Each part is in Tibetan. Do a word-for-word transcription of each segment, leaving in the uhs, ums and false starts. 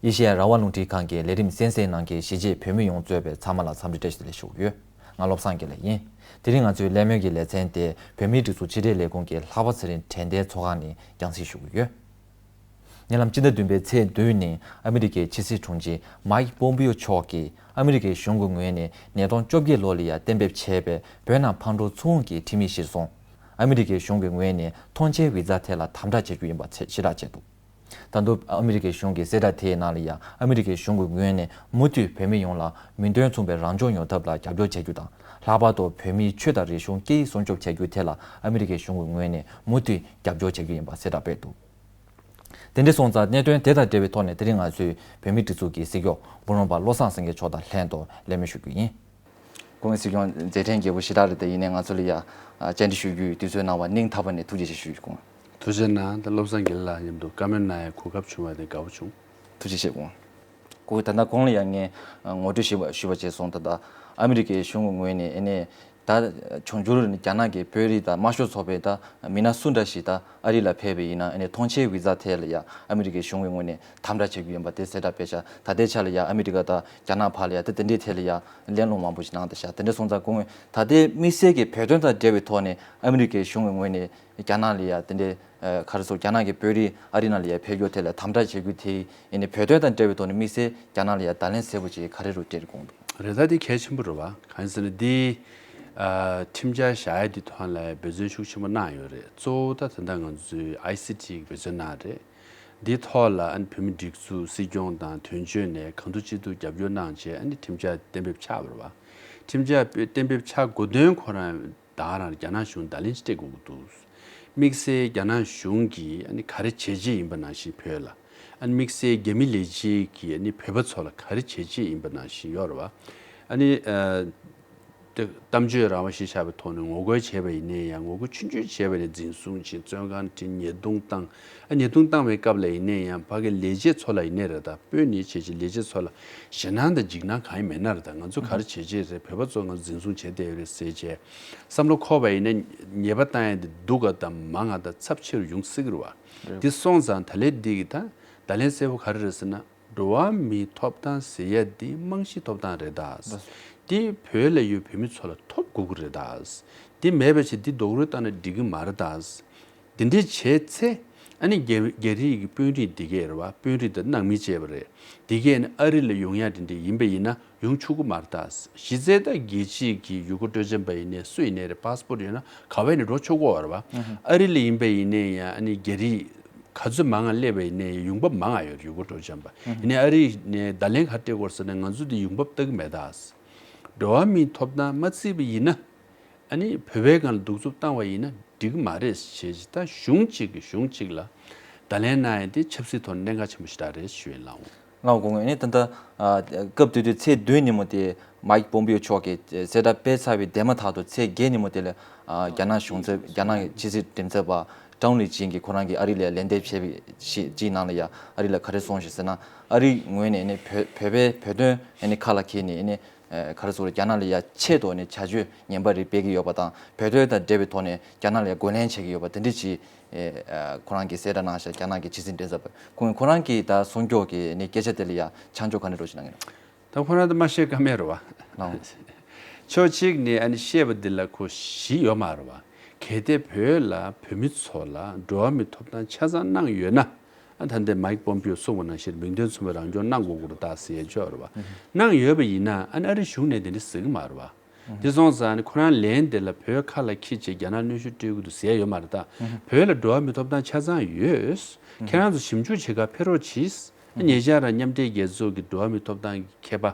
ཨེ་ཤེ་ཡ་རང་དབང་རླུང་འཕྲིན་ཁང་གི་ལས་རིམ་གསན་གཟིགས་གནང་མཁན་གཞིས་བྱེས་བོད་མི་ཡོངས་གཙོས་པའི་ཚང་མ་ལ་འཚམས་འདྲི་བཀྲ་ཤིས་བདེ་ལེགས་ཞུ་གི་ཡོད། ང་བློ་བཟང་དགེ་ལེགས་ཡིན། དེ་རིང་ང་ཚོའི་གླེང་མོལ་གྱི་ལེ་ཚན་དེ་བོད་མིའི་སྒྲིག་འཛུགས་ཕྱི་དྲིལ་ལས་ཁུངས་ཀྱི་ལྷག་པ་ཚེ་རིང་དྲན་རྟེན་ཚོགས་ཁང་ནས་རྒྱང་སྲིང་ཞུ་གི་ཡོད། ཉེ་ལམ་སྤྱི་ཟླ་བདུན་པའི་ཚེས་བདུན་ཉིན་ཨ་མི་རི་ཀའི་ཕྱི་སྲིད་དྲུང་ཆེ་མཱིག་པོམ་པིའོ་མཆོག་གིས་ཨ་མི་རི་ཀའི་གཞུང་གི་ངོས་ནས་ཉིས་སྟོང་བཅོ་བརྒྱད་ལོ་ལ་ཡང་གཏན་འབེབས་བྱས་པའི་བོད་ནང་ཕར་འགྲོ་ཚུར་འོང་གི་ཁྲིམས་ཡིག་གཞིར་བཟུང་། ཨ་མི་རི་ཀའི་གཞུང་གི་ངོས་ནས་ཐོངས་མཆན་བི་ཛ་ཐད་ལ་དམ་དྲག་བྱེད་རྒྱུ་ཡིན་པ་ཚེ་ཕྱི་བསྒྲགས་བྱས་འདུག། ད་དུང་ཨ་མི་རི་ཀའི་གཞུང་གི་གསལ་བསྒྲགས་དེའི་ནང་ལ་ཡང་ཨ་མི་རི་ཀའི་གཞུང་གི་ངོས་ནས་མུ་མཐུད་བོད་མི་ཡོངས་ལ་མིང་དོན་མཚུངས་པའི་རང་སྐྱོང་ཡོང་ཐབས་ལ་རྒྱབ་སྐྱོར་བྱ་རྒྱུ་དང་། ལྷག་པར་དུ་བོད་མིའི་ཆོས་དང་རིག་གཞུང་སྐད་ཡིག་སྲུང་སྐྱོབ་བྱ་རྒྱུའི་ཐད་ལ་ཨ་མི་རི་ཀའི་གཞུང་གི་ངོས་ནས་མུ་མཐུད་རྒྱབ་སྐྱོར་བྱ་རྒྱུ་ཡིན་པ་གསལ་བསྒྲགས་སྤེལ་འདུག། དེ་འདྲ་སོང་ཙང་གནད་དོན་དེ་དང་འབྲེལ་བའི་ཐོག་ནས་དེ་རིང་ང་ཚོས་བོད་མིའི་སྒྲིག་འཛུགས་ཀྱི་སྲིད་སྐྱོང་བུ་རོན་པ་བློ་བཟང་སེང་གེ་མཆོག་དང་ལྷན་དུ་གླེང་མོལ་ཞུ་རྒྱུ་ཡིན། སྐུ་ངོ་སྲིད་སྐྱོང་མཛད་འཕྲིན་རྒྱས་པོ་ཞེ་དྲག་རེད། དེ་ཡིན་ནའི་ང་ཚོ་ལ་ཡ་བཅར་འདྲི་ཞུ་རྒྱུའི་དུས་ཚོད་གནང་བར་སྙིང་ཐག་པ་ནས་ཐུགས་རྗེ་ཆེ་ཞུ་རྒྱུ། སྐུ་ངོ། ཐུགས་རྗེ་གནང་། ད་བློ་བཟང་དགེ་ལེགས་ལགས་མཉམ་དུ་བཀའ་མོལ་གནང་ཡའི་གོ་སྐབས་བྱུང་བ་དེ་དགའ་པོ་བྱུང་། ཐུགས་རྗེ་ཆེ་སྐུ་ངོ། སྐུ་ངོ། ད་ལྟ་གོང་ལ་ཡང་ངས་ངོ་སྤྲོད་ཞུས་པ་ཞུས་པ་བྱས་སོང་། ད་ལྟ་ཨ་མི་རི་ཀའི་གཞུང་གི་ངོས་ནས་ཨ་ནི་ད་འབྱུང་འགྱུར་རྒྱ་ནག་གི་དཔོན་རིགས་དང་དམར་ཤོག་ཚོགས་པའི་ད་མི་སྣ་སུ་འདྲ་ཞིག་ད་ཨ་རི་ལ་ཕེབས་པ་ཡིན་ན་ཨ་ནི་ཐོངས་མཆན་བི་ཛ་ཐད་ལ་ཡ་ཨ་མི་རི་ཀའི་གཞུང་གི་ངོས་ནས་དམ་དྲག་བྱེད་རྒྱུ་ཡིན་པ་དེ་གསལ་བསྒྲགས་སྤེལ་ཤག། ད་ལྟའི་ཆ་ལ་ཡ་ཨ་མི་རི་ཀ་དང་རྒྱ་ནག་བར་ལ་ཡ་ད་དེ་འདྲའི་ཐད་ལ་ཡ་གླེང་སློང་མང་པོ་ཞིག་གནང་བསྡད་ཤག། དེ་འདྲ་སོང་ཙང་སྐུ་ངོ། ད་ལྟའི་དམིགས་བསལ་གྱི་བོད་དོན་དང་འབྲེལ་བའི་ཐོག་ནས་ཨ་མི་རི་ཀའི་གཞུང་གི་ངོས་ནས་རྒྱ་ནག་ལ་ཡ་དེ་འདྲའི་ཨ་ག་རེ་ཟེར། རྒྱ་ནག་གི་དཔོན་རིགས་ཨ་རི་ནང་ལ་ཡ་ཕེབས་རྒྱུ་དེ་ལ་དམ་དྲག་བྱེད་རྒྱུ་དེ་ཡིན་ནའི་བོད་དོན་དང་འབྲེལ་བའི་ཐོག་ནས་དམིགས་བསལ་རྒྱ་ནག་ལ་ཡ་བརྡ་ལན་གསལ་པོ་ཅིག་ག་རེ་རུ་སྤྲད་དགོངས་འདུག། རེད། ད་དེ་གལ་ཆེན་པོ་རེད་བ། གང་ཡིན་ཟེར་ན་འདི་ཨ་ཁྲིམས་འཆར་བཞག་ཡ་འདི་ཐོག་ལ་འབད་བརྩོན་ཤུགས་ཆེན་པོ་གནང་ཡོད་རེད། གཙོ་བོ་ད་ད་ལྟ་ང་ཚོའི་ཨའི་སི་ཊི་གི་འབད་བརྩོན་གནང་རེད། འདི་ཐོག་ལ་ཨ་ནི་བོད་མི་སྒྲིག་འཛུགས་སྲིད་སྐྱོང་དང་དོན་གཅོད་ནས་གང་ཐུབ་ཅི་ཐུབ་རྒྱབ་སྐྱོར་གནང་བྱས་ཨ་ནི་ཁྲིམས་འཆར་གཏན་འབེབས་ཆགས་པ་རེད་བ། ཁྲིམས་འཆར་གཏན་འབེབས་ཆགས་དགོས་དོན་ཁོ་རང་ད་ག་རང་རྒྱ་ནག་གཞུང་བརྡ་ལན་ཞིག་སྤྲད་དགོས་ཀྱི་འདུག། དམིགས་བསལ་རྒྱ་ནག་གཞུང་གིས་ཨ་ནི་ག་རེ་བྱས་རྗེས་ཡིན་པ་ནང་བཞིན་བོད་ལ་ཨ་ནི་དམིགས་བསལ་རྒྱ་མི་ལས་བྱེད་ཀྱིས་ཨ་ནི་བོད་པ་ཚོ་ལ་ག་རེ་བྱས་རྗེས་ཡིན་པ་ནང་བཞིན་ཡོད་རེད་བ། ཨ་ནི་ཨ་དེ་གཏམ་བརྗོད་རང་དབང་གཞིར་བཞག་པའི་ཐོག་ནས་ངོ་རྒོལ་བྱས་པ་ཡིན་ནའི་ཡང་ངོ་རྒོལ་ཆུང་ཆུང་བྱས་པ་ཡིན་ནའི་འཛིན་བཟུང་བྱས། བཙོན་ཁང་ཁྲིད། ཉེས་རྡུང་བཏང་། ཨ་ཉེས་རྡུང་བཏང་བའི་སྐབས་ལ་ཡིན་ནའི་ཡང་ཕ་གི་ལས་བྱེད་ཚོ་ལ་ཡིན་ནའི་རེད། ད་དཔོན་ནི་བྱས་བྱས་ལས་བྱེད་ཚོ་ལ་ཞེད་སྣང་དང་འཇིགས་སྣང་གང་ཡང་མེད་ན་རེད། ད་ང་ཚོ་ག་རེ་བྱས་རྗེས་རེད། བོད་པ་ཚོ་ང་ཚོ་འཛིན་བཟུང་བྱས་བསྡད་ཡོད་རེད་ཟེར་བྱས་བསམ་བློ་འཁོར་བ་ཡིན་ན་ཉེས་པ་བཏང་ཡ་དེ་སྡུག་ག་དང་མང་ང་དང་ཚབས་ཆེ་རུ་ཡོང་སྲིད་ཀྱི་རེད་བ། རེད། དེ་སོང་ཙང་ད་ལན་འདི་གི་ད་བརྡ་ལན་གསལ་པོ་ག་རེ་རེད་ཟེར་ན། འགྲོ་བ་མིའི་ཐོབ་ཐང་ཟེར་ཡ་འདི་རྨང་གཞིའི་ཐོབ་ཐང་རེད་ད། འདི་བོད་ལ་ཡོད་བོད་མི་ཚོ་ལ་ཐོབ་དགོས་ཀྱི་རེད་ད། འདི་མེད་པ་བྱས་འདི་རྡོག་རོལ་བཏང་ན་འགྲིག་གི་མ་རེད་ད། འདི་འདྲས་བྱས་ཚེ་ཨ་ནི་རྒྱ་རྒྱ་རིགས་ཀྱི་དཔོན་རིགས་འདི་གས་རེད་བ། དཔོན་རིགས་དང་ནང་མི་བཅས་པ་རེད། འདི་གས་ནི་ཨ་རི་ལ་ཡོང་ཡ་འདི་འདྲས་ཡིན་པ་ཡིན་ན་ཡོང་ཆོག་གི་མ་རེད་ད། གཞི་རྩའི་ད་རྒྱལ་སྤྱིའི་གི་ཡུལ་སྐོར་སྤྲོ་འཆམ་པ་ཡིན་ནའི་སུ་ཡིན་ནའི་རེད། པཱ་སི་པོར་ཡོད་ན་ག་བ་ཡིན་ནའི་འགྲོ་ཆོག་གི་ཡོད་རེད་བ། ཨ་རི་ལ་ཡིན་པ་ཡིན་ནའི་ཡང་ཨ་ནི་རྒྱ་རིགས་ག་ཚོད་མང་ང་སླེབས་པ་ཡིན་ནའི་ཡོང་འབབ་མང་ང་ཡོད་རེད། ཡུལ་སྐོར་སྤྲོ་འཆམ་པ། ཡིན་ནའི་ཨ་རི་ནས་བརྡ་ལན་ག་སྤྲད་དགོས་ཟེར་ན་ང་ཚོ་འདི་ཡོང་འབབ་ལྟ་གི་མེད་ད། འགྲོ་བ་མིའི་ཐོབ་ཐང་མ་བརྩིས་པ་ཡིན་ན། ཨ་ནི་བོད་པའི་སྒང་ལ་གདུག་རྩུབ་བཏང་བ་ཡིན་ན་འགྲིག་གི་མ་རེད་ཞེས་ད་གཞུང་གཅིག་གིས་གཞུང་གཅིག་ལ་བརྡ་ལན་གནང་ཡ་དེ་ཆབ་སྲིད་ཐོག་ནས་གནད་འགག་ཆེན་པོ་ཞེ་དྲག་རེད་ཞུ་ཡིན་ལགས། ལགས་འོང་། ཨ་ནི་ད་ལྟ་ཨ་སྐབས་དེ་དུས་ཚེས་བདུན་ཉིན་མོ་དེ་མཱིག་པོམ་པིའོ་མཆོག་གིས་གསལ་བསྒྲགས་སྤེལ་ཚར་བའི་དེ་མ་ཐག་ཏུ་ཚེས་བརྒྱད་ཉིན་མོ་དེ་ལ་ཨ་རྒྱ་ནག་གཞུང་ཚབ་རྒྱ་ནག་གི་ཕྱི་སྲིད་མགྲིན་ཚབ་པ་ཀྲང་ལི་ཅིན་གྱིས་ཁོ་རང་གིས་ཨ་རི་ལ་ལན་འདེབས་བྱས་པའི་ཞིག་ཅིག་ནང་ལ་ཡ་ཨ་རི་ལ་ག་རེ་གསུངས་ཤག་ཟེར་ན། ཨ་རིའི་ངོས་ནས་ནི་བོད་བོད་པའི་བོད་དོན་ནི་ཁ་ལ་འཁྱེར་ནས་ནི། ཨ་ག་རེ་ཟེར། རྒྱ་ནག་ལ་ཡ་ཆེད་དུ་ནི་བྱ་སྤྱོད་ངན་པ་རེ་སྤེལ་གྱི་ཡོད་པ་དང་། བོད་དོན་དང་འབྲེལ་བའི་ཐོག་ནས་རྒྱ་ནག་ལ་ཡ་རྒོལ་ལན་བྱེད་ཀྱི་ཡོད་པ་དེ་འདྲ་ཅིག་ཨེ་ཨ་ཁོ་རང་གིས་གསལ་བསྒྲགས་གནང་ཤག། རྒྱ་ནག་གི་ཕྱི་སྲིད་མགྲིན་ཚབ་པས། ཁོང་ཁོ་རང་གིས་ད་གསུང་སྐྱོང་གི་ནི་སྐད་ཆ་དེ་ལ་ཡ་ཆ་འཇོག་ག་འདྲ་ཞིག་གནང་གི་འདུག། ད་ཁོ་རང་ད་མ་བཤད་ཀ་མེད་རེད་བ། ལགས། ཕྱོགས་གཅིག་ནས་ཨ་ནི་བཤད་པ་འདི་ལ་ཁོ་གཞི་ཡོད་མ་རེད་བ། གལ་ཏེ་བོད་ལ་བོད་མི་ཚོ་ལ་འགྲོ་བ་མིའི་ཐོབ་ཐང་ཆ་ཚང་གནང་ཡོད་ན། ཨ་ད་ལྟ་མཱིག་པོམ་པིའོ་གསུངས་པ་ནང་བཞིན་མིང་དོན་མཚུངས་པའི་རང་སྐྱོང་གནང་དགོས་ཀྱི་རེད་ད་ཟེར་ཡ་ཅིག་ཡོད་རེད་བ། གནང་ཡོད་པ་ཡིན་ན་ཨ་ནི་ཨ་རི་གཞུང་ནས་དེ་འདྲ་ཟེར་གྱི་མ་རེད་བ། དེ་སོང་ཙང་ཨ་ནི་ཁོ་རང་ལན་དེ་ལ་བོད་ཁ་ལ་འཁྱེར་བྱས་རྒྱ་ནག་གནོན་ཤུགས་སྤྲོད་ཀྱི་འདུག་ཟེར་ཡ་ཡོད་མ་རེད་ད། བོད་ལ་འགྲོ་བ་མིའི་ཐོབ་ཐང་ཆ་ཚང་ཡོད། ཁྱེད་རང་ཚོ་ཞིབ་འཇུག་བྱེད་ག་ཕེབས་རོགས་གྱིས། ཨ་ཉེ་ཆར་རང་མཉམ་འབྲེལ་རྒྱལ་ཚོགས་ཀྱི་འགྲོ་བ་མིའི་ཐོབ་ཐང་གི་མཁས་པ་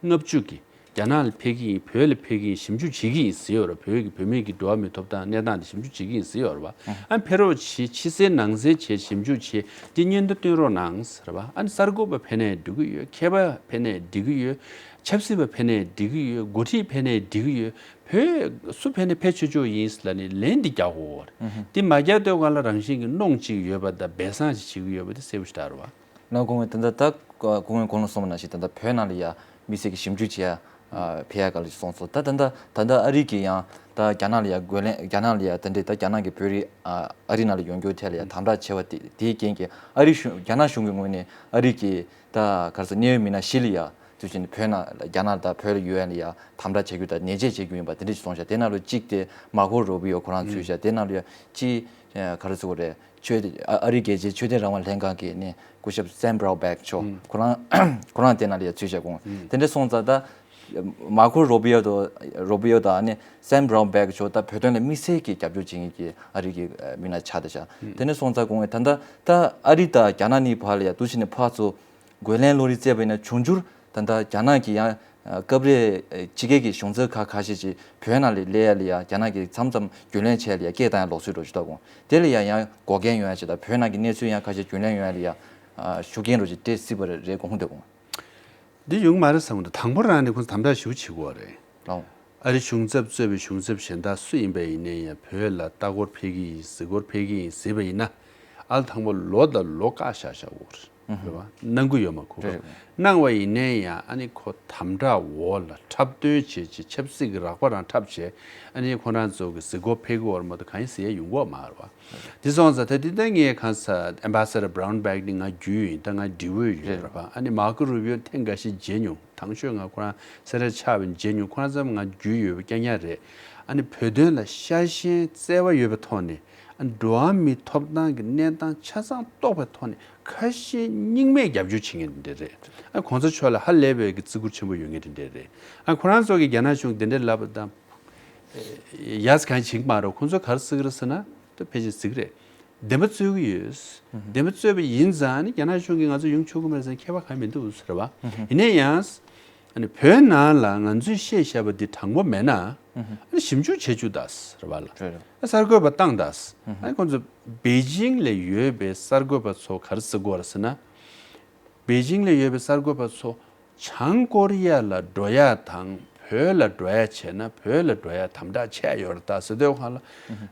ལྔ་བཅུ་གིས་རྒྱ་ནག་ལ་ཕེབས་ཀྱི་ཡིན། བོད་ལ་ཕེབས་ཀྱི་ཡིན། ཞིབ་འཇུག་བྱེད་ཀྱི་ཡིན་ཟེར་ཡོད་རེད། བོད་ཀྱི་བོད་མི་གི་འགྲོ་བ་མིའི་ཐོབ་ཐང་གནས་སྟངས་དེ་ཞིབ་འཇུག་བྱེད་ཀྱི་ཡིན་ཟེར་ཡོད་རེད་བ། ཨ་ཕེབས་རོགས་བྱེད། ཕྱི་གསལ་ནང་གསལ་བྱས་ཞིབ་འཇུག་བྱས་དེ་སྙན་ཐོ་བཏོན་རོགས་གནང་ཟེར་བ། ཨ་ནི་གསར་འགོད་པ་ཕེབས་ནའི་འགྲིག་གི་ཡོད། མཁས་པ་ཕེབས་ནའི་འགྲིག་གི་ཡོད། ཆབ་སྲིད་པ་ཕེབས་ནའི་འགྲིག་གི་ཡོད། འགོ་ཁྲིད་ཕེབས་ནའི་འགྲིག་གི་ཡོད། བོད་སུ་ཕེབས་ནའི་ཕེབས་ཆོག་ཆོག་ཡིན་ལབ་ནས་ལན་འདི་རྒྱག་དགོས་རེད། འདི་མ་རྒྱག་དུས་སྒང་ལ་རང་བཞིན་གྱི་གནོང་བྱེད་ཀྱི་ཡོད་པ་དང་སྦས་གསང་ཞིག་བྱེད་ཀྱི་ཡོད་པ་དེ་གསལ་པོ་ཞེ་དྲག་རེད་བ། ལགས་སྐུ་ངོ། ད་ལྟ་ད་སྐུ་ངོས་གོང་ལ་གསུངས་པ་ནང་བཞིན་ད་ལྟ་བོད་ནང་ལ་ཡ་དམིགས་བསལ་གྱི་ཞིབ་འཇུག་བྱེད་ཡ་ཕེབས་ཡ་ག་ལ་ཞིག་སོང་སོང་། ད་ད་ལྟ་ད་ལྟ་ཨ་རི་གི་ཡང་ ད་རྒྱ་ནག་ལ་ཡ་རྒོལ་ལན། རྒྱ་ནག་ལ་ཡ་དེ་འདྲའི་ད་རྒྱ་ནག་གི་བོད་རིགས་ཨ་ཨ་རི་ནང་ལ་ཡོང་རྒྱུ་ཐད་ལ་ཡ་དམ་དྲག་ཆེ་བ་དེ་དེའི་རྐྱེན་གྱིས་ཨ་རི་གཞུང་རྒྱ་ནག་གཞུང་གི་ངོས་ནས་ཨ་རི་གི་ད་ག་རེ་ཟེར་གནད་ཡོད་མི་སྣ་བཞི་ལ་ཡ་དུས་ཆེན་བོད་ནང་རྒྱ་ནག་དང་བོད་ལ་ཡོད་ཡ་ལ་ཡ་དམ་དྲག་བྱེད་རྒྱུ་དང་ཉེས་ཆད་བྱེད་རྒྱུ་ཡིན་པ་དེ་འདྲ་ཞིག་གསུངས་ཤག་དེ་ནང་ལ་གཅིག་དེ་མར་ཁོ་རུ་བི་ཡོ་ཁོ་རང་ཚུད་ཤག་དེ་ནང་ལ་ཡ་གཅིག་ཨ་ག་རེ་ཟེར་དགོས་རེད། ཆོས་ཨ་ཨ་རིའི་རྒྱལ་སྤྱིའི་ཆོས་དད་རང་དབང་ལྷན་ཁང་གི་ནི་སྐུ་ཞབས་སེམ་བྷ་རའོན་བྷེག་མཆོག་ཁོ་རང་ཁོ་རང་དེ་ནང་ལ་ཡ་ཚུད་བཞག་གོང་དེ་འདྲ་སོང་ཙང་ད་མར་ཁོ་རུ་བི་ཡོ་དང་རུ་བི་ཡོ་དང་ནི་སེམ་བྷ་རའོན་བྷེག་མཆོག་ད་བོད་དོན་ལ་དམིགས་བསལ་གྱི་རྒྱབ་སྐྱོར་བྱེད་མཁན་གྱི་ཨ་རི་གི་མི་སྣ་ཆགས་བསྡད་ཤག་དེ་འདྲ་སོང་ཙང་གོང་ད་ལྟ་ད་ཨ་རི་དང་རྒྱ་ནག་གཉིས་བར་ལ་ཡ་འདུག་བྱས་ནས་ཕར་ཚུར་རྒོལ་ལན་གློ་རིག་བཙལ་བ་ཡིན་ན་འབྱུང་འགྱུར་ད་ལྟ་རྒྱ་ནག་གི་ཡང་སྐབས་རེ་ཕྱི་རྒྱལ་གྱི་གཞུང་ཚབ་ཁག་ཁ་ཤས་ཀྱིས་བོད་ནང་ལ་སླེབས་ཡ་ལ་ཡ་རྒྱ་ནག་གིས་མཚམས་མཚམས་རྒྱུན་ལས་བྱས་ལ་ཡ་སྐད་བཏང་ཡ་ལུགས་སྲོལ་འདྲ་ཞིག་འདུག་གོ་དེ་ལ་ཡ་ཡང་འགོག་རྐྱེན་ཡོང་ཡ་ཅིག་དང་བོད་ནང་གི་གནས་ཚུལ་ཡང་ཁ་ཤས་རྒྱུན་ལས་ཡོང་ཡ་ལ་ཡ་ཤུགས་རྐྱེན་འདྲ་ཅིག་སྤྲད་སྲིད་པ་རེད་དགོངས་འདུག་གོ་འདི་ཡོང་མ་རེད་བསམ་གི་འདུག་དང་པོ་རང་ནས་ཁོང་ཚོ་དམ་དྲག་ཞེ་པོ་བྱེད་ཀྱི་ཡོད་རེད། ཨོ། ཨ་རི་གཞུང་ཚབ་གཙོས་པའི་གཞུང་ཚབ་གཞན་དག་སུ་ཡིན་པ་ཡིན་ནའི་ཡང་བོད་ལ་ལྟ་སྐོར་ཕེབས་ཀྱི་ཡིན་གཟིགས་སྐོར་ཕེབས་ཀྱི་ཡིན་ཟེར་བ་ཡིན་ན་ཨ་ལ་དང་པོ་ལོ་དང་ལོ་བཀག་བཞག་བཞག་དགོས་རེད། རེད་བ། གནང་གི་ཡོད་མ་ཁུ་རེད། གནང་བ་ཡིན་ནའི་ཡང་ཨ་ནི་ཁོ་དམ་དྲག་འོག་ལ་འཁྲབ་སྟོན་བྱེད་ཅིག་ཆབ་སྲིད་ཀྱི་རགས་པ་རང་འཁྲབ་བྱས་ཨ་ནི་ཁོ་རང་ཚོ་གི་གཟིགས་སྐོར་ཕེབས་ཀྱི་ཡོད་རེད་མ་གཏོགས་གང་ཡིན་ཟེར་ཡ་ཡོང་གི་ཡོད་མ་རེད་བ། དེ་སོང་ཙང་ད་དེ་ལྟ་ངས་གང་ཟེར་Ambassador Brownback ནི་ང་རྒྱུས་ཡོད་ཡིན་ད་ང་འབྲེལ་འོས་ཡོད་རེད་བ། ཨ་ནི་མར་ཁོ་རུ་བི་ཡོ་ཐེངས་འགའ་ཤས་མཇལ་མྱོང་དང་ཤོས་ང་ཁོ་རང་སེ་ར་ཆགས་པའི་མཇལ་མྱོང་ཁོ་རང་ཚོ་ང་རྒྱུས་ཡོད་པ་རྐྱང་རྐྱང་རེད། ཨ་ནི་བོད་དོན་ལ་ཤ་ཞེན་བརྩེ་བ་ཡོད་པའི་ཐོག་ནས་ཨ་ནི་འགྲོ་བ་མིའི་ཐོབ་ཐང་གི་གནས་སྟངས་ཆ་ཚང་རྟོགས་པའི་ཐོག་ནས་ཁ་ཞེ་གཉིས་མེད་རྒྱབ་སྐྱོར་བྱེད་མཁན་འདི་རེད། ཨ་གོང་ས་མཆོག་ལ་ཧ་ལས་པའི་གི་བརྩི་བཀུར་ཆེན་པོ་ཡོད་མཁན་འདི་རེད། ཨ་ཁོ་རང་ཚོ་གི་རྒྱ་ནག་གཞུང་འདི་འདྲ་ལབ་པ་དང་། ཡ་ས་གང་བྱེད་ཀྱི་མ་རེད། ཁོང་ཚོ་ག་རེ་ཟེར་གི་རེད་ཟེར་ན་ད་ཕལ་ཆེར་ཟེར་གི་རེད། བདེན་པ་རྩོད་ཀྱི་ཡོད། བདེན་པ་རྩོད་པ་ཡིན་ཙང་ནི་རྒྱ་ནག་གཞུང་གིས་ང་ཚོ་ཡོང་ཆོག་གི་མ་རེད་ཟེར་ན་ཁྱད་པར་གང་ཡང་མི་འདུག་ཟེར་བ། ཡིན་ན་ཡང་། ཨ་ནི་བོད་ནང་ལ་ང་ཚོས་བཤད་བཞག་པ་འདི་དྲང་པོ་མེད་ན། ཨ་ནི་ཞིབ་འཇུག་བྱེད་བཅུག་ད་ཟེར་བ་ལ། རེད་རེད། གསར་འགོད་པ་བཏང་ད་ཟེར། ཨ་ནི་ཁོང་ཚོ་པེ་ཅིང་ལ་ཡོད་པའི་གསར་འགོད་པ་ཚོ་ག་རེ་ཟེར་དགོས་རེད་ཟེར་ན། པེ་ཅིང་ལ་ཡོད་པའི་གསར་འགོད་པ་ཚོ་བྱང་ཀོ་རི་ཡ་ལ་འགྲོ་ཡ་དང་བོད་ལ་འགྲོ་ཡ་བྱས་ན་བོད་ལ་འགྲོ་ཡ་དམ་དྲག་ཆེ་ཡ་ཡོད་རེད་ད་ཟེར་དུས་སྒང་ལ།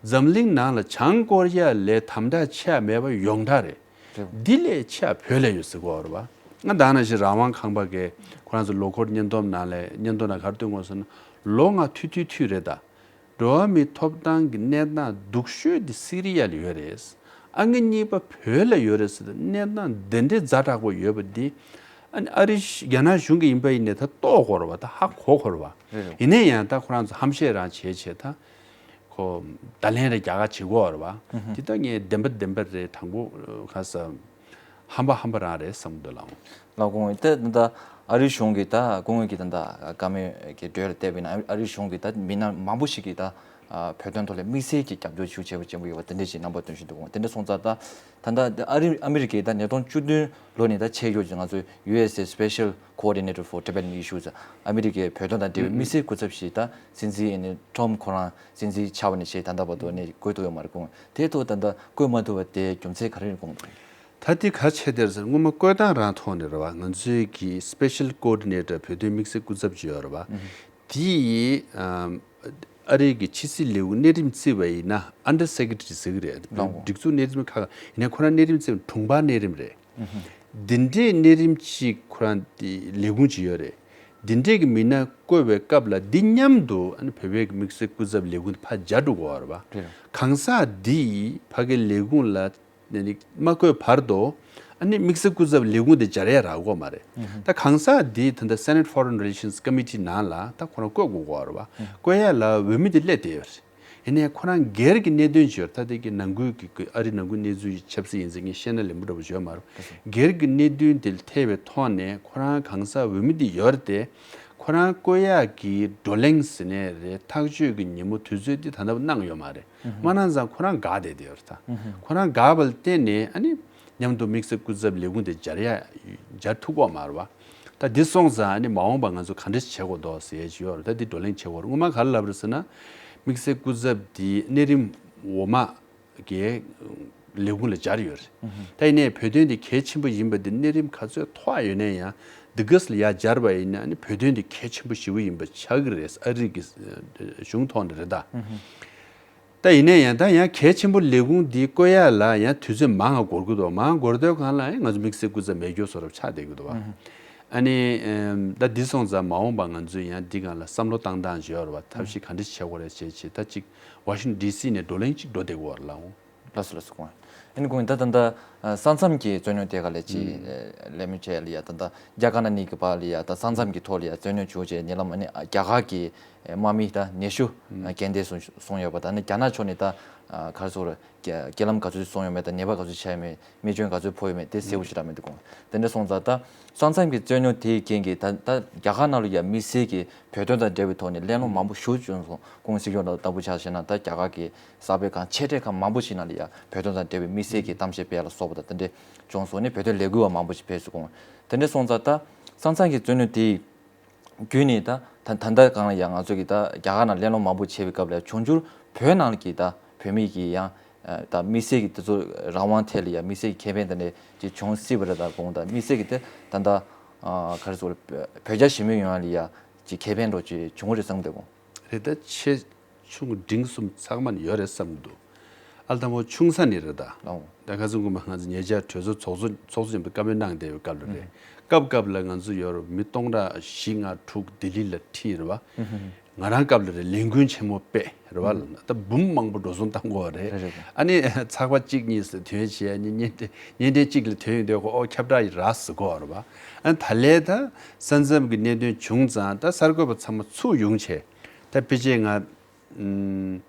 འཛམ་གླིང་ནང་ལ་བྱང་ཀོ་རི་ཡ་ལས་དམ་དྲག་ཆེ་ཡ་མེད་པ་ཡོངས་གྲགས་རེད། རེད། འདི་ལས་ཆེ་བོད་ལ་ཡོད་ཟེར་གོ་རེད་བ། ང་ད་ནང་བཞིན་རང་དབང་ཁང་པ་གིས་ཁོ་རང་ཚོ་ལོ་འཁོར་སྙན་སྟོན་ནང་ལས་སྙན་སྟོན་ནང་ག་རེ་བཏོན་དགོས་ཟེར་ན་ལོ་ལྔ་ཐུང་ཐུང་ཐུང་རེད་ད། འགྲོ་བ་མིའི་ཐོབ་ཐང་གི་གནས་སྟངས་སྡུག་ཤོས་དེ་སི་རི་ཡ་ལ་ཡོད་རེད། ཨ་ངེ་གཉིས་པ་བོད་ལ་ཡོད་རེད་ཟེར་ཏེ་གནས་སྟངས་དེ་འདྲའི་ཛ་དྲག་པོ་ཡོད་པ་འདི། ཨ་ནི་ཨ་རི་རྒྱ་ནག་གཞུང་གི་ཡིན་པ་ཡིན་ནའི་ད་རྟོགས་དགོས་རེད་བ། ད་ཧ་གོ་དགོས་རེད་བ། རེད་རེད། ཡིན་ནའི་ཡང་ད་ཁོ་རང་ཚོ་ཧམ་བཤད་རང་བྱས་བྱས་ད། ཁོ་བརྡ་ལན་རེ་རྒྱག་ག་བྱེད་དགོས་རེད་བ། དེ་ད་ངས་བདེན་པ་བདེན་པ་རེད་དྲང་པོ་ཁ་ས། ཧམ་པ་ཧམ་པ་རང་རེད་བསམ་འདུག་ལགས། ལགས་དགོངས་ཡོད་ད་ད་ཨ་རིའི་གཞུང་གིས་ད་དགོངས་ཡོད་ཀྱི་ད་ད་བཀའ་མོལ་གྱི་འགྲོས་ལ་བལྟས་པ་ཡིན་ན་ཨ་རིའི་གཞུང་གིས་ད་མི་སྣ་མང་པོ་ཞིག་གིས་ད་བོད་དོན་ཐོག་ལ་དམིགས་བསལ་གྱི་རྒྱབ་སྐྱོར་ཞིག་བྱས་པ་ཅན་པོ་ཡོད་པ་དེ་འདྲ་ཞིག་རྣམ་པ་སྟོན་བཞིན་འདུག་དེ་འདྲ་སོང་ཙང་ད་ད་ད་ཨ་རི་ཨ་མི་རི་ཀས་ད་ཉིས་སྟོང་བཅུ་བདུན་ལོ་ནས་ད་ཆེད་བསྐྱོད་ཀྱི་ང་ཚོ་ཡུ་ཨེས་ཨེ་Special Coordinator for Tibetan Issues ཨ་མི་རི་ཀའི་བོད་དོན་དང་འབྲེལ་བའི་དམིགས་བསལ་སྐུ་ཚབ་ཞིག་ད་སྲིད་འཛིན་ཨ་ནི་ཊམ་ཕ་ཁོ་རང་སྲིད་འཛིན་ཆགས་པ་ནས་བྱས་ད་ལྟ་བར་དུ་ནས་བསྐོས་ཐུབ་ཡོད་མ་རེད་དགོངས། དེ་ཐོག་ད་ལྟ་བསྐོས་མ་ཐུབ་པ་དེ་རྒྱུ་མཚན་ག་རེ་རེད་དགོངས་དང་། ད་དེ་ག་བྱས་དེར་ཟེར་སྔོན་མ་བསྐོས་སྟངས་རང་ཐོག་ནས་རེད་བ། ང་ཚོའི་གི་Special Coordinator བོད་དོན་དམིགས་བསལ་སྐུ་ཚབ་ཅིག་ཡོད་རེད་བ། དེ་ཡིས་ཨམ་ཨ་རིའི་གི་ཕྱི་སྲིད་ལས་ཁུངས་གནས་རིམ་བརྩིས་པ་ཡིན་ན་Under Secretary ཟེར་གི་རེད། ལགས་འོང་། སྒྲིག་འཛུགས་གནས་རིམ་ཁག་ཡིན་ནའི་ཁོ་རང་གནས་རིམ་བརྩིས་པ་དྲུང་འཕར་གནས་རིམ་རེད། འདི་འདྲའི་གནས་རིམ་གཅིག་ཁོ་རང་དེ་ལས་ཁུངས་ཅིག་ཡོད་རེད། འདི་འདྲའི་གི་མི་སྣ་བསྐོས་པའི་སྐབས་ལ་འདི་མཉམ་དུ་ཨ་ནི་བོད་པའི་གི་དམིགས་བསལ་སྐུ་ཚབ་ལས་ཁུངས་དེ་ཕར་སྦྱར་འགྲོ་དགོས་པ་རེད་བ། རེད། གང་ཟག་འདི་ཡིས་ཕ་གིའི་ལས་ཁུངས་ལ་ནི་མ་བསྐོས་བར་དུ་ཨ་ནི་དམིགས་བསལ་སྐུ་ཚབ་ལས་ཁུངས་དེ་སྦྱར་ཡ་རག་གི་མ་རེད། ད་གང་ཟག་འདི་ད་ལྟ་Senate Foreign Relations Committee ནང་ལ་ད་ཁོ་རང་བསྐོ་དགོས་ཀྱི་ཡོད་རེད་བ། བསྐོ་ཡ་ལ་འོས་མི་དེ་སླེབས་བསྡད་ཡོད་རེད། ཡིན་ནའི་ཁོ་རང་སྒེར་གྱི་གནད་དོན་ཅིག་ཡོད་རེད། ད་ལྟ་གི་ནང་ཁུལ་གྱི་ཨ་རི་ནང་ཁུལ་གནས་ཚུལ་ཆབ་སྲིད་ཡིན་ཟེར་ངས་བཤད་ན་ལན་པོ་འདྲ་པོ་ཡོད་མ་རེད། སྒེར་གྱི་གནད་དོན་དེ་ཐེ་བའི་ཐོག་ནས་ཁོ་རང་གང་ཟག་འོས་མི་དེ་ཡོད་རེད་དེ། ཁོ་རང་བསྐོ་ཡག་གི་བགྲོ་གླེང་ཟེར་ནའི་རེད། ཐག་གཅོད་ཀྱི་ཉིན་མོ་དུས་ཚོད་དེ་ད་ལྟ་བར་གནང་ཡོད་མ་རེད། མ་གནང་ཙང་ཁོ་རང་འགག་བསྡད་དེ་ཡོད་རེད་ད། ཁོ་རང་འགག་པ་ལ་བརྟེན་ནས་ཨ་ནི་མཉམ་དུ་དམིགས་བསལ་སྐུ་ཚབ་ལས་ཁུངས་དེ་སྦྱར་ཡ་སྦྱར་ཐུབ་ཀྱི་ཡོད་མ་རེད་བ། ད་འདི་སོང་ཙང་ཨ་ནི་མ་འོངས་པ་ང་ཚོ་ག་འདྲ་ཞིག་བྱེད་དགོས་འདུག་ཟེར་ཡ་ཅིག་ཡོད་རེད། ད་འདི་བགྲོ་གླེང་བྱེད་དགོས་རེད། སྔོན་མ་ག་རེ་ལབ་རེད་ཟེར་ན། དམིགས་བསལ་སྐུ་ཚབ་འདི་གནས་རིམ་འོག་མ་གི་ལས་ཁུངས་ལ་སྦྱར་ཡོད་རེད། ད་ཡིན་ནའི་བོད་དོན་འདི་གལ་ཆེན་པོ་ཡིན་པ་འདི་གནས་རིམ་ག་ཚོད་མཐོ་བ་ཡོད་ནའི་ཡང་འདི་ག་ལ་ཡར་སྦྱར་བ་ཡིན་ན་ཨ་ནི་བོད་དོན་འདི་གལ་ཆེན་པོ་ཞེ་པོ་ཡིན་པ་ཆགས་ཀྱི་རེད། ཨ་རི་གི་གཞུང་ཐོག་ནས་རེད་ད། ད་ཡིན་ནའི་ཡང་ད་ཡང་གལ་ཆེན་པོ་ལས་ཁུངས་འདི་བསྐོ་ཡ་ལ་ཡང་དུས་ཚོད་མང་ང་འགོར་གི་འདུག་མང་འགོར་དུས་སྒང་ལ་ཡང་ང་ཚོ་དམིགས་བསལ་སྐུ་ཚབ་མེད་རྒྱུ་བཟོ་འདྲ་ཆགས་བསྡད་ཀྱི་འདུག་བ། ཨ་ནི་ཨེམ། ད་འདི་སོང་ཙང་མ་འོངས་པ་ང་ཚོས་ཡང་འདི་སྒང་ལ་བསམ་བློ་བཏང་སྟངས་ཅིག་ཡོད་རེད་བ། ཐབས་ཤེས་ག་འདྲ་ཞིག་བྱེད་དགོས་རེད་ཅེས་བྱས། ད་ཅིག་ཝ་ཤིང་ཊོན་ཌི་སི་ནས་བགྲོ་གླེང་ཅིག་འགྲོ་བསྡད་ཀྱི་ཡོད་རེད་ལགས། ལགས་སོ། ལགས་སོ། ཁོང་། ཨ་ནི་ཁོང་ད་ད་ད་ས་མཚམས་ཀྱི་རྩོད་རྙོག་དེ་ག་ལས་ཅིག་ལས་མི་བྱས་ལ་ཡ། ད་ད་རྒྱ་དཀར་ནག་གཉིས་ཀྱི་བར་ལ་ཡ། ད་ས་མཚམས་ཀྱི་ཐོག་ལ་ཡ་རྩོད་རྙོག་བྱུང་བྱས་ཉེ་ལམ་ཨ་ནི་རྒྱ་གར་གྱི་དམག་མི་ད་ཉི་ཤུ་ཨ་རྐྱེན་འདས་སོང་སོང་ཡོད་པ། ད་ནི་རྒྱ་ནག་ཕྱོགས་ནས་ད་ཨ་ག་རེ་ཟེར་དགོས་རེད། རྐྱེན་རྐྱེན་ལམ་ག་ཚོད་སོང་ཡོད་མེད་དང་ནད་པ་ག་ཚོད་ཆགས་ཡོད་མེད། རྨས་སྐྱོན་ག་ཚོད་ཕོག་ཡོད་མེད་དེ་གསལ་པོ་ཞེ་དྲག་མི་འདུག་གོ། དེ་འདྲ་སོང་ཙང་ད་ས་མཚམས་ཀྱི་རྩོད་རྙོག་དེའི་རྐྱེན་གྱིས་ད་ད་རྒྱ་གར་ནང་ལ་ཡ་དམིགས་བསལ་གྱི་བོད་དོན་དང་འབྲེལ་བའི་ཐོག་ནས་གླེང་སློང་མང་པོ་ཞེ་པོ་བྱུང་སོང་། ཁོང་སྲིད་སྐྱོང་ལ་ལྟ་བུ་ཆ་བཞག་ན་ད་རྒྱ་གར་གྱི་གསར་སྤེལ་ཁང་ཆེ་གྲས་ཁག་མང་པོ་ཞིག་ནང་ལ་ཡ་བོད་དོན་དང་འབྲེལ་བའི་དམིགས་བསལ་གྱི་གཏམ་བཤད་སྤེལ་ལ་སོགས་པ་དང་དེ་འདྲ་བྱུང་སོང་ནས་བོད་དོན་ལས་འགུལ་བ་མང་པོ་ཞིག་ཕེབས་སོང་གོ། དེ་འདྲ་སོང་ཙང་ད་ས་མཚམས་ཀྱི་རྩོད་རྙོག་དེའི་བརྒྱུད་ནས་ད་ད་ད་ལྟ་གང་ལ་ཡང་ང་ཚོ་གི་ད་རྒྱ་གར་ནང་གླེང་སློང་མང་པོ་བྱས་པའི་སྐབས་ལ་འབྱུང་འགྱུར་བོད་ནང་གི་ད་བོད་མི་གི་ཡང་ད་དམིགས་བསལ་གྱི་དེ་ཚོ་རང་དབང་ཐད་ལ་ཡང་དམིགས་བསལ་གྱི་ཁེ་ཕན་དེ་འདྲ་ཅིག་བྱུང་སྲིད་པ་རེད། ད་དགོངས་ད་དམིགས་བསལ་གྱི་དེ་ད་ད་ག་རེ་ཟེར་བོད་རྒྱ་ཞི་མོལ་ཡོང་ཡ་ལ་ཡ་ཅིག་ཁེ་ཕན་འདྲ་ཅིག་བྱུང་རེད་བསམ་གི་འདུག་གོ། རེད། ད་ཆེ་ཆུང་འབྲིང་གསུམ་ཚང་མ་ནས་ཡོད་རེད་བསམ་གི་འདུག་ཨ་ལ་དང་པོ་ཆུང་ས་ནས་རེད་ད། ཨོ། ད་ཁ་སང་གོང་མ་ང་ཚོ་ཉེ་ཆར་གྲོས་ཚོགས་ཚོགས་གཙོ་ཚོགས་གཙོ་ཡིན་པའི་བཀའ་མོལ་གནང་བསྡད་པའི་སྐབས་ལ་རེད། སྐབས་སྐབས་ལ་ང་ཚོ་ཡོད་རེད་མི་སྟོང་ཕྲག་བཞི་ལྔ་དྲུག་ལྡི་ལི་ལ་ཁྲིད་རེད་བ། ང་རང་སྐབས་ལ་རེད་ལས་འགུལ་ཆེན་མོ་སྤེལ་རེད་བ། ད་འབུམ་མང་པོ་འགྲོ་སོང་བཏང་དགོས་པ་རེད། རེད་རེད། ཨ་ནི་ཚགས་པར་གཅིག་གཉིས་སུ་ཐོན་བྱས། ཨ་ནི་བརྙན་འཕྲིན་བརྙན་འཕྲིན་གཅིག་ལ་ཐོན་ཡོང་དུས་ཁོ་ཨོ་ཁྱབ་བསྒྲགས་ཡི་རག་ཟེར་གོ་རེད་བ། ཨ་ནི་ད་ལས་ད་ས་མཚམས་ཀྱི་གནད་དོན་བྱུང་ཙང་ད་གསར་འགོད་པ་ཚང་མ་ཚུར་ཡོང་བྱས། ད་ཕལ་ཆེར་ང་ཨུམ།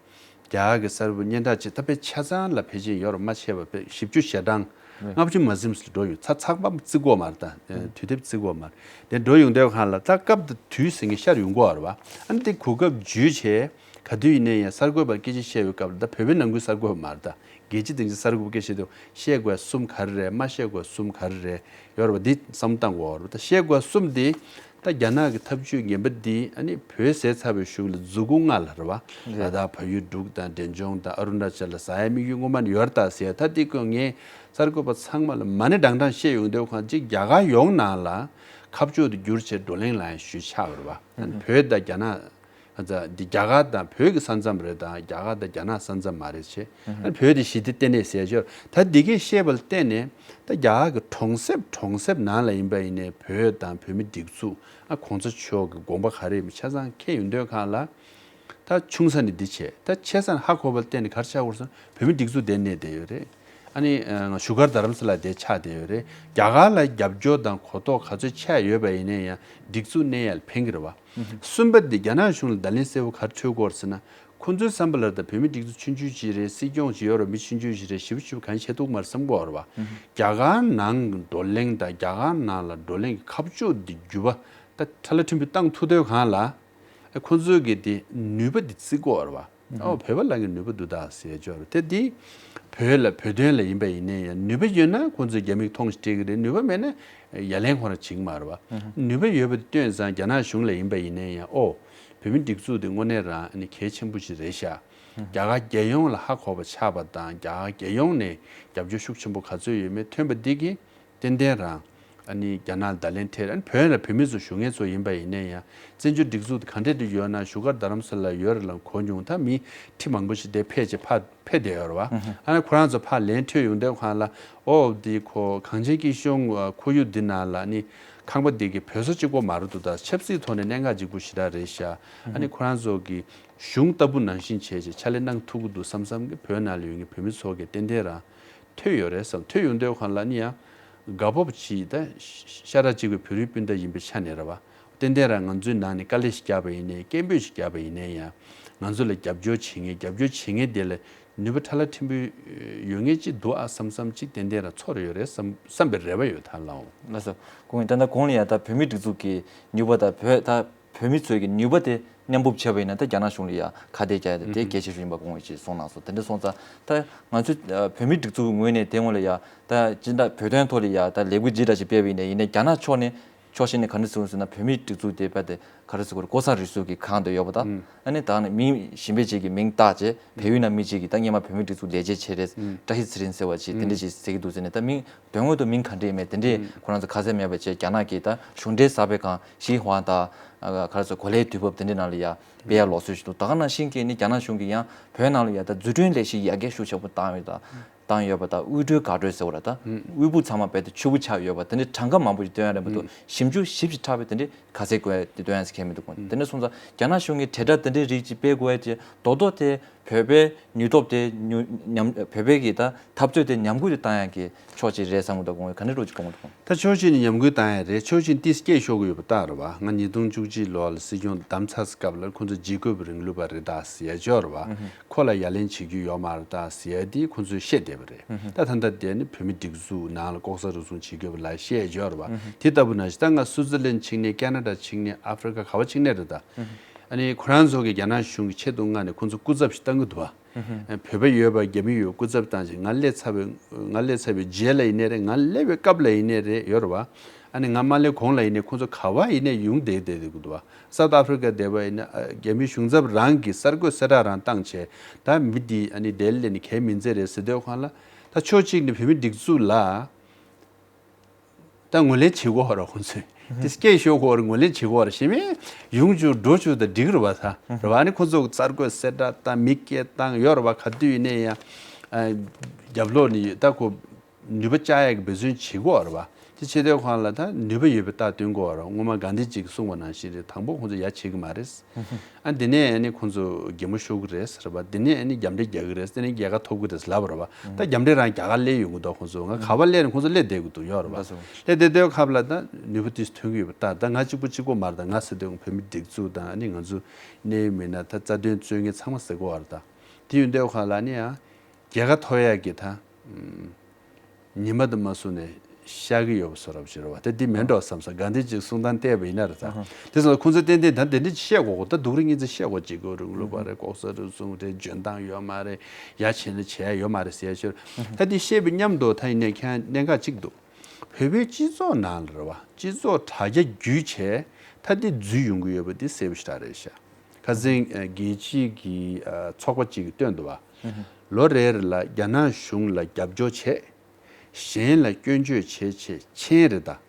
རྒྱ་གར་གྱི་གསར་འགོད་པ་སྙན་གྲགས་ཆེ་ད་དཔེ་ཆ་ཚང་ལ་ཕལ་ཆེར་ཡོད་རེད་མ་ཆད་པ་དཔེ་བཞི་བཅུ་ཞེ་གྲངས་ལྔ་བཅུ་མ་ཟིན་ཙམ་འགྲོ་ཡོང་། ཚ་ཚགས་པར་བརྩི་དགོས་མ་རེད་ད། དུས་དེབ་བརྩི་དགོས་མ་རེད། དེ་འགྲོ་ཡོང་དུས་སྒང་ལ་ད་སྐབས་དང་དུས་ཟེར་མཁན་ཤར་ཡོང་གི་ཡོད་རེད་བ། ཨ་ནི་དེ་གོ་སྐབས་བརྒྱུད་བྱས་ག་དུས་ཡིན་ནའི་ཡང་གསར་འགོད་པར་སྐད་ཆ་བཤད་པའི་སྐབས་ལ་ད་བོད་པའི་ནང་ཁུལ་གསར་འགོད་པ་མ་རེད་ད། རྒྱལ་སྤྱི་སྡིངས་ཆ་གསར་འགོད་པ་སྐད་ཆ་དེ་བཤད་དགོས་གསུམ་ག་རེ་རེད། མ་བཤད་དགོས་གསུམ་ག་རེ་རེད། ཡོད་རེད་བ། འདི་བསམ་བློ་བཏང་དགོས་རེད། ད་བཤད་དགོས་གསུམ་འདི་ད་རྒྱ་ནག་གི་ཐབས་ཇུས་ངན་པ་འདི་ཨ་ནི་བོད་ཟས་ཚར་བའི་གཞུག་ལ་མཛུ་གུ་ལྔ་ལ་རེད་བ། རེད། ལ་དྭགས་བལ་ཡུལ་འབྲུག་དང་འབྲས་ལྗོངས་དང་ཨ་རུ་ན་ཅལ་ལ་ཟ་ཡའི་དམིགས་ཡུལ་སྔོན་མ་ནས་ཡོད་རེད་ད་ཟེར། ད་འདི་ཀོ་ངས་གསར་འགོད་པ་ཚང་མ་ལ་མ་ཎི་བགྲང་བགྲང་བཤད་ཡོང་དུས་ཁོང་གཅིག་རྒྱ་གར་ཡོངས་ནང་ལ་ཁ་ཕྱོགས་དེ་བསྒྱུར་བྱས་བགྲོ་གླེང་ལ་ཡང་ཞུས་ཆགས་པ་རེད་བ། ཨ་ནི་བོད་དང་རྒྱ་ནག་ཨ་ཙ་འདི་རྒྱ་གར་དང་བོད་ཀྱི་ས་མཚམས་རེད་དང་རྒྱ་གར་དང་རྒྱ་ནག་ས་མཚམས་མ་རེད་ཅེས། ཨ་ནི་བོད་དེ་ཞི་བདེ་ལྟེ་གནས་ཟེར་ཞོར་ད་འདི་གས་བཤད་པ་ལ་བརྟེན་ནས་ད་རྒྱ་གར་གྱི་གྲོང་གསེབ་གྲོང་གསེབ་ནང་ལ་ཡིན་པ་ཡིན་ནའི་བོད་དང་བོད་མི་སྒྲིག་འཛུགས་ཨ་གོང་ས་མཆོག་གི་དགོངས་པ་ག་རེ་ཡིན་པ་ཆ་ཚང་མཁྱེན་ཡོང་དུས་སྒང་ལ་ད་ཆུང་ས་ནས་འདི་བྱས། ད་ཆེ་ས་ནས་ཧ་གོ་བ་ལ་བརྟེན་ནས་ག་རེ་ཆགས་ཡོད་རེད་ཟེར་ན་བོད་མི་སྒྲིག་འཛུགས་དེ་གནས་བསྡད་ཡོད་རེད། ཨ་ནི་ཨ་བཞུགས་སྒར་རྡ་རམ་ས་ལ་དེ་ཆགས་བསྡད་ཡོད་རེད། རྒྱ་གར་ལ་རྒྱབ་སྐྱོར་དང་གོ་རྟོགས་ག་ཚོད་ཆགས་ཡོད་པ་ཡིན་ན་ཡང་སྒྲིག་འཛུགས་གནས་ཡ་ལ་ཕན་གྱི་རེད་བ། གསུམ་པ་འདི་རྒྱ་ནག་གཞུང་ལ་བརྡ་ལན་གསལ་པོ་ག་རེ་འཕྲོད་ཀྱི་ཡོད་རེད་ཟེར་ན། ཁོ་ཚོའི་བསམ་པ་ལ་ད་བོད་མི་སྒྲིག་འཛུགས་ཆུང་ཆུང་ཅིག་རེད། སྲིད་སྐྱོང་ཅིག་ཡོད་རེད། མི་ཆུང་ཆུང་ཅིག་རེད། ཞེ་པོ་ཞེ་པོ་གང་བྱེད་ཐུབ་མ་རེད་བསམ་གྱི་ཡོད་རེད་བ། རྒྱ་གར་ནང་གི་བགྲོ་གླེང་དང་རྒྱ་གར་ནང་ལ་བགྲོ་གླེང་གི་ཁ་ཕྱོགས་འདི་འགྱུར་བ་ད་ཁྲ་ལ་ཕྲན་བུ་བཏང་ཐུབ་དུས་སྒང་ལ། ཨ་ཁོ་ཚོའི་གི་དེ་ནུས་པ་དེ་བརྩི་དགོས་རེད་བ། ཨོ་བོད་པ་ལ་གི་ནུས་པ་འདུག་ད་ཟེར་ཅོག་རེད། དེ་དེ་བོད་ལ་བོད་དོན་ལ་ཡིན་པ་ཡིན་ནའི་ཡང་ནུས་པ་ཡོད་ན་ཁོ་ཚོས་རྒྱ་མིག་མཐོང་ཞིག་སྤྲད་གི་རེད། ནུས་པ་མེད་ན་ཡ་ལན་ཁོ་རང་བྱེད་གི་མ་རེད་བ། ནུས་པ་ཡོད་པ་དེ་སྟོན་ཙང་རྒྱ་ནག་གཞུང་ལ་ཡིན་པ་ཡིན་ནའི་ཡང་ཨོ་བོད་མི་སྒྲིག་འཛུགས་དེ་དངོས་གནས་རང་ཨ་ནི་གལ་ཆེན་པོ་ཞིག་རེད་ཤག་རྒྱ་གར་རྒྱལ་ཡོངས་ལ་ཧ་གོ་བ་ཆགས་པ་དང་རྒྱ་གར་རྒྱལ་ཡོངས་ནས་རྒྱབ་སྐྱོར་ཤུགས་ཆེན་པོ་ག་ཚོད་ཡོད་མེད་ཐོན་པ་འདི་གིས། ཏན་ཏན་རང་ཨ་ནི་རྒྱ་ནག་ལ་བརྡ་ལན་སྤྲད། ཨ་ནི་བོད་ལ་བོད་མི་ཚོ་བཞུགས་མཁན་ཚོ་ཡིན་པ་ཡིན་ན་ཡང་བཙན་བྱོལ་སྒྲིག་འཛུགས་དེ་ག་འདྲས་དེ་ཡོད་ན་བཞུགས་སྒར་རྡ་རམ་ས་ལ་ཡོད་རེད་ལབ་གོ་མྱོང་། ད་མི་ཁྲི་མང་པོ་ཞིག་དེ་ཕེབས་བྱས་ཕར་ཕེབས་བསྡད་ཡོད་རེད་བ། ཨ་ནི་ཁོ་རང་ཚོ་ཕར་ལན་འཕྲོད་ཡོང་དུས་སྒང་ལ་ཨོ་འདི་ཁོ་གངས་ཅན་སྐྱིད་གཤོངས་ཁོར་ཡུག་འདི་ནང་ལ་ཨ་ནི་ཁང་པ་འདི་གི་བོད་ས་གཅིག་པོ་མ་རེད་འདུག་ད་ཆབ་སྲིད་ཐོག་ནས་གནད་འགག་ཅིག་པོ་ཞེ་དྲག་རེད་ཤག་ཨ་ནི་ཁོ་རང་ཚོ་གི་གཞུང་ལྟ་བུ་ནང་བཞིན་བྱས་བྱས་ཕྱག་ལས་གནང་ཐུབ་ཀྱི་འདུག་བསམ་བསམ་གི་བོད་ནང་ལ་ཡོད་མཁན་བོད་མི་ཚོ་གི་ཏན་ཏན་རང་ཐོས་ཡོད་རེད་བསམ། ཐོས་ཡོང་དུས་སྒང་ལ་ནི་ཡང་དགའ་སྤོབས་ཅིག་ད་ཤ་ཁྲག་གཅིག་པའི་བོད་རིགས་སྤུན་ཟླ་ཡིན་པའི་ཆ་ནས་རེད་བ། ཏན་ཏན་རང་ང་ཚོའི་ནང་ནས་དཀའ་ལས་ཤིག་བརྒྱབ་པ་ཡིན་ནའི་སྐད་འབོད་ཞིག་བརྒྱབ་པ་ཡིན་ནའི་ཡང་ང་ཚོ་ལ་རྒྱབ་སྐྱོར་བྱེད་མཁན་རྒྱབ་སྐྱོར་བྱེད་མཁན་དེ་ལ་ནུས་པ་ཁྲ་ལ་ཕྲན་བུ་ཡོད་མཁན་ཅིག་འདུག་ཨ་བསམ་བསམ་ཅིག་ཏན་ཏན་རང་ཚོར་ཡོད་རེད་བསམ་བསམ་པའི་རེ་བ་ཡོད་ད་ལགས། ལགས་སོ། ཁོང་གིས་ད་ལྟ་གོང་ལ་ཡང་ད་བོད་མིའི་སྒྲིག་འཛུགས་ཀྱི་ནུས་པ་དང་བོད་ད་བོད་མི་ཚོའི་གི་ནུས་པ་དེ་མཉམ་སྤུངས་བྱས་པ་ཡིན་ན་ད་རྒྱ་ནག་གཞུང་ལ་ཡ་ཁ་གཏད་བཅག་ཡ་དེ་གལ་ཆེ་ཤོས་ཡིན་པ་ཁོང་གིས་ཅིག་གསུངས་གནང་སོང་། དེ་འདྲ་སོང་ཙང་ད་ང་ཚོ་ཨ་བོད་མིའི་སྒྲིག་འཛུགས་ངོས་ནས་དེ་སྔོན་ལ་ཡ་ད་སྤྱི་ཟླ་བོད་དོན་ཐོག་ལ་ཡ་ད་ལས་འགུལ་ཇི་འདྲ་ཞིག་སྤེལ་བ་ཡིན་ནའི་ཡིན་ནའི་རྒྱ་ནག་ཕྱོགས་ནས་ཕྱོགས་གཞན་ནས་ག་འདྲ་ཟེར་ཟེར་ན་བོད་མིའི་སྒྲིག་འཛུགས་དེ་རྦད་དེ་ག་རེ་ཟེར་དགོས་རེད། ལྐོག་ཟ་རུལ་སུངས་ཀྱི་ཁང་དུ་ཡོད་པ་དང་ཨ་ནི་ད་ནི་མི་གཞན་པ་ཅིག་གི་མིང་བཏགས་བྱས་བལ་ཡུལ་ནང་མི་ཅིག་གིས་ད་སྔོན་མ་བོད་མིའི་སྒྲིག་འཛུགས་ལས་བྱེད་བྱས་རེད། བཀྲ་ཤིས་ཚེ་རིང་ཟེར་བ་ཅིག་དེ་འདྲ་ཅིག་ཟེར་གྱི་འདུག་ཟེར་ནས་ད་མིང་དོན་དངོས་དུ་མིང་ག་འདྲ་ཡིན་མིན་དེ་འདྲས་ཁོ་རང་ཚོ་ཁ་གསལ་མེད་པ་བྱས། རྒྱ་ནག་གིས་ད་གཞུང་འབྲེལ་གསར་སྤེལ་ཁང་ཞི་ཧྭ་དང་ཨ་ག་རེ་ཟེར་གོ་ལའི་དུས་བབ་དེ་འདྲའི་ནང་ལ་ཡ་སྤེལ་ཡ་ལུགས་སྲོལ་ཞིག་འདུག་ད་ག་ནང་བཞིན་གྱི་ནི་རྒྱ་ནག་གཞུང་གིས་ཡང་བོད་ནང་ལ་ཡ་ད་འཛུགས་སྐྲུན་ལས་གཞི་ཡར་རྒྱས་ཤུགས་ཆེན་པོ་བཏང་ཡོད། ད་ བཏང་ཡོད་པ་དང་དབུལ་སྒྲོལ་འགག་སྒྲོལ་ཟེར་བ་ར་ད་དབུལ་པོ་ཚང་མ་རྦད་དེ་ཕྱུག་པོ་ཆགས་ཡོད་པ་དེ་འདྲའི་གྲངས་ཀ་མང་པོ་ཞིག་སྟོན་ཡ་རེད་མ་གཏོགས་ཞིབ་འཇུག་ཞིབ་ཞིབ་ཕྲ་བའི་དེ་འདྲའི་ག་ཚད་དགོས་ཡ་དེ་སྟོན་ཡ་ཟེར་མཁན་མི་འདུག་དེ་འདྲ་སོང་ཙང་རྒྱ་ནག་གཞུང་གིས་དྲིལ་བསྒྲགས་དེ་འདྲའི་ཅིག་སྤེལ་དགོས་ཡ་དེ་རྡོག་རྡོག་དེ་བོད་པའི་ནུས་སྟོབས་དེ་ཉུ་ཉམས་བོད་པའི་གི་ད་འཐབ་རྩོད་དེ་ཉམས་རྒུད་དུ་བཏང་ཡ་གི་ཕྱོགས་ཅིག་རེད་བསམ་གི་འདུག་དགོངས་ག་འདྲ་འདྲ་ཅིག་དགོངས་འདུག་ད་ཕྱོགས་གཅིག་ནས་ཉམས་རྒུད་བཏང་ཡ་རེད། ཕྱོགས་གཅིག་ཏིས་སྐད་ཤོར་གི་ཡོད་པ་རྟགས་རེད་བ། ང་ཉིས་སྟོང་བཅུ་གཅིག་ལོ་ལ་སྲིད་སྐྱོང་བདམས་ཚར་སྐབས་ལ་ཁོང་ཚོ་ཇི་ཀོབ་རིང་ལུགས་པ་རེད་ད་ཟེར་ཡ་ཅིག་ཡོད་རེད་བ། ཁོ་ལ་ཡ་ལན་བྱེད་རྒྱུ་ཡོད་མ་རེད་ད་ཟེར་ཡ་དེ་ཁོང་ཚོས་བཤད་བསྡད་པ་རེད། ད་ད་ལྟ་དེ་ནི་བོད་མི་སྒྲིག་འཛུགས་ནང་ལ་ལྐོག་ཟ་རུལ་སུངས་བྱེད་དགོས་པ་ལ་བཤད་ཡ་ཅིག་ཡོད་རེད་བ། དེ་ལྟ་བུ་ནང་བཞིན་ད་ང་སུའུ་ཙི་ལན་ཕྱིན་ནས་ཀ་ན་ཌ་ཕྱིན་ནས་ཨ་ཧྥི་རི་ཀ་ག་བ་ཕྱིན་ནས་རེད་ད། ཨ་ནི་ཁོ་རང་ཚོ་གི་རྒྱ་ནག་གཞུང་གི་ཆེད་དུ་མངགས་ནས་ཁོ་ཚོ་སྐུ་ཚབ་ཞིག་བཏང་གི་འདུག་བ། བོད་པ་ཡོད་པ་རྒྱ་མི་ཡོད་སྐུ་ཚབ་བཏང་ཞིང་ང་སླེབས་ཚར་བའི་ང་སླེབས་ཚར་བའི་རྗེས་ལ་ཡིན་ནའི་རེད། ང་སླེབས་པའི་སྐབས་ལ་ཡིན་ནའི་རེད་ཡོད་རེད་བ། ཨ་ནི་ང་མ་སླེབས་གོང་ལ་ཡིན་ནའི་ཁོང་ཚོ་ག་བ་ཡིན་ནའི་ཡོང་བསྡད་བསྡད་འདུག་བ། སའུ་ཐི་ཨ་ཧྥི་རི་ཀ་བསྡད་པ་ཡིན་ན་ཨ་རྒྱ་མི་གཞུང་ཚབ་རང་གིས་གསར་འགོད་གསལ་བསྒྲགས་རང་བཏང་བྱས་ད་མི་འདི་ཨ་ནི་ལྡི་ལི་ནས་གས་མིན་ཚད་རེད་ཟེར་དུས་གང་ལ་ད་ཕྱོགས་གཅིག་ནས་བོད་མི་སྒྲིག་འཛུགས་ལ། ད་ངོས་ལེན་བྱེད་དགོས་ར་ཁོང་ཚོས། དེ་སྐད་ཤོར་དགོས་ར་ངོས་ལེན་བྱེད་དགོས་ར་ཞེ་མེད་ཡོང་རྒྱུ་འགྲོ་རྒྱུ་ད་འགྲིག་ར་བ་ད། ར་བ་ཨ་ནི་ཁོང་ཚོ་གི་གསར་འགོད་གསལ་བསྒྲགས་བཏང་མི་སྐད་བཏང་ཡོད་ར་བ། ག་དུས་ཡིན་ནའི་ཡང་རྒྱབ་ལོགས་ནས་ད་ཁོ་ནུས་པ་བཅག་ཡག་གི་འབད་བརྩོན་བྱེད་དགོས་ར་བ། དེ་བྱེད་དུས་གང་ལ་ད་ནུས་པ་ཡོད་པའི་རྟགས་སྟོན་དགོས་ར། སྔོན་མ་གྷན་དྷི་ཇི་གིས་གསུངས་པ་ནང་བཞིན་རེད། དང་པོ་ཁོང་ཚོ་ཡ་བྱེད་གི་མ་རེད། ཨ་འདི་ནས་ཨ་ནི་ཁོང་ཚོ་གད་མོ་ཤོར་གི་རེད་ཟེར་བ། འདི་ནས་ཨ་ནི་རྒྱབ་འདྲེ་རྒྱག་གི་རེད། དེ་ནས་རྒྱལ་ཁ་ཐོབ་གི་རེད་ལབ་ར་བ། ད་རྒྱབ་འདྲེ་རང་རྒྱ་གར་སླེབས་ཡོང་གི་འདུག་ཁོང་ཚོ་ང་ག་བ་སླེབས་ནས་ཁོང་ཚོ་སླེབས་བསྡད་གི་འདུག་ཡོད་ར་བ། ལགས་སོ། སླེབས་བསྡད་བསྡད་ཁབ་ལ་ད་ནུས་པ་དེ་ཐོན་གི་ཡོད་པ། ད་ད་ང་གཅིག་པུ་གཅིག་པོ་མ་རེད། ད་ང་ཟེར་དུས་བོད་མི་སྒྲིག་འཛུགས་དང་ཨ་ནི་ང་ཚོ་གནད་ཡོད་མི་སྣ་ད་རྩ་དོན་རྩོད་མཁན་ཚང་མ་ཟེར་གི་ཡོད་ར། ད་དེ་ཡོད་བསྡད་ཁབ་ལ་ཨ་ནི་ཡང་རྒྱལ་ཁ་ཐོབ་ཡག་གི་ད། ཉི་མ་དུ་མ་བཟུང་ནས་ཤར་གི་ཡོད་པ་བཟོ་འདྲ་ཞིག་རེད་བ། དེ་འདི་མིན་འགྲོ་བསམ་སོང་། གྷན་དྷི་ཇི་གསུང་སྟངས་བལྟས་པ་ཡིན་ན་རེད་ད། དེ་སོང་ཁོང་ཚོ་ཏན་ཏན་ད་དེ་འདྲ་བཤད་དགོས་གོ། ད་སྡུག་རུས་གཉིས་ཚེ་བཤད་དགོས་ཅིག་གོ། རིང་ལུགས་པ་རེད། ལྐོག་ཟ་རུལ་སུངས་རེད། འཇོན་ཐང་ཡོད་མ་རེད། ཡ་བྱས་ན་བྱས་ཡ་ཡོད་མ་རེད་ཟེར་ཡ་ཤོར། ད་འདི་བཤད་པའི་མཉམ་དུ་ད་ཡིན་ནའི་ཁྱེད་གནད་འགག་ཅིག་འདུག་བོད་པའི་སྤྱི་ཚོགས་ནང་ལ་རེད་བ། སྤྱི་ཚོགས་དྲ་རྒྱ་བརྒྱུད་བྱས་ད་འདི་འཛུལ་ཡོང་གི་ཡོད་པ་འདི་གསལ་པོ་ཞེ་དྲག་རེད་ཤག་ཁ་སང་རྒྱལ་སྤྱིའི་གི་ཚོགས་པ་ཅིག་གིས་བཏོན་འདུག་བ། ལོ་རེ་རེ་ལ་རྒྱ་ནག་གཞུང་ལ་རྒྱབ་སྐྱོར་བྱས། གཞན་ལ་སྐྱོན་བརྗོད་བྱས་བྱས་མཆན་རེ་དང་།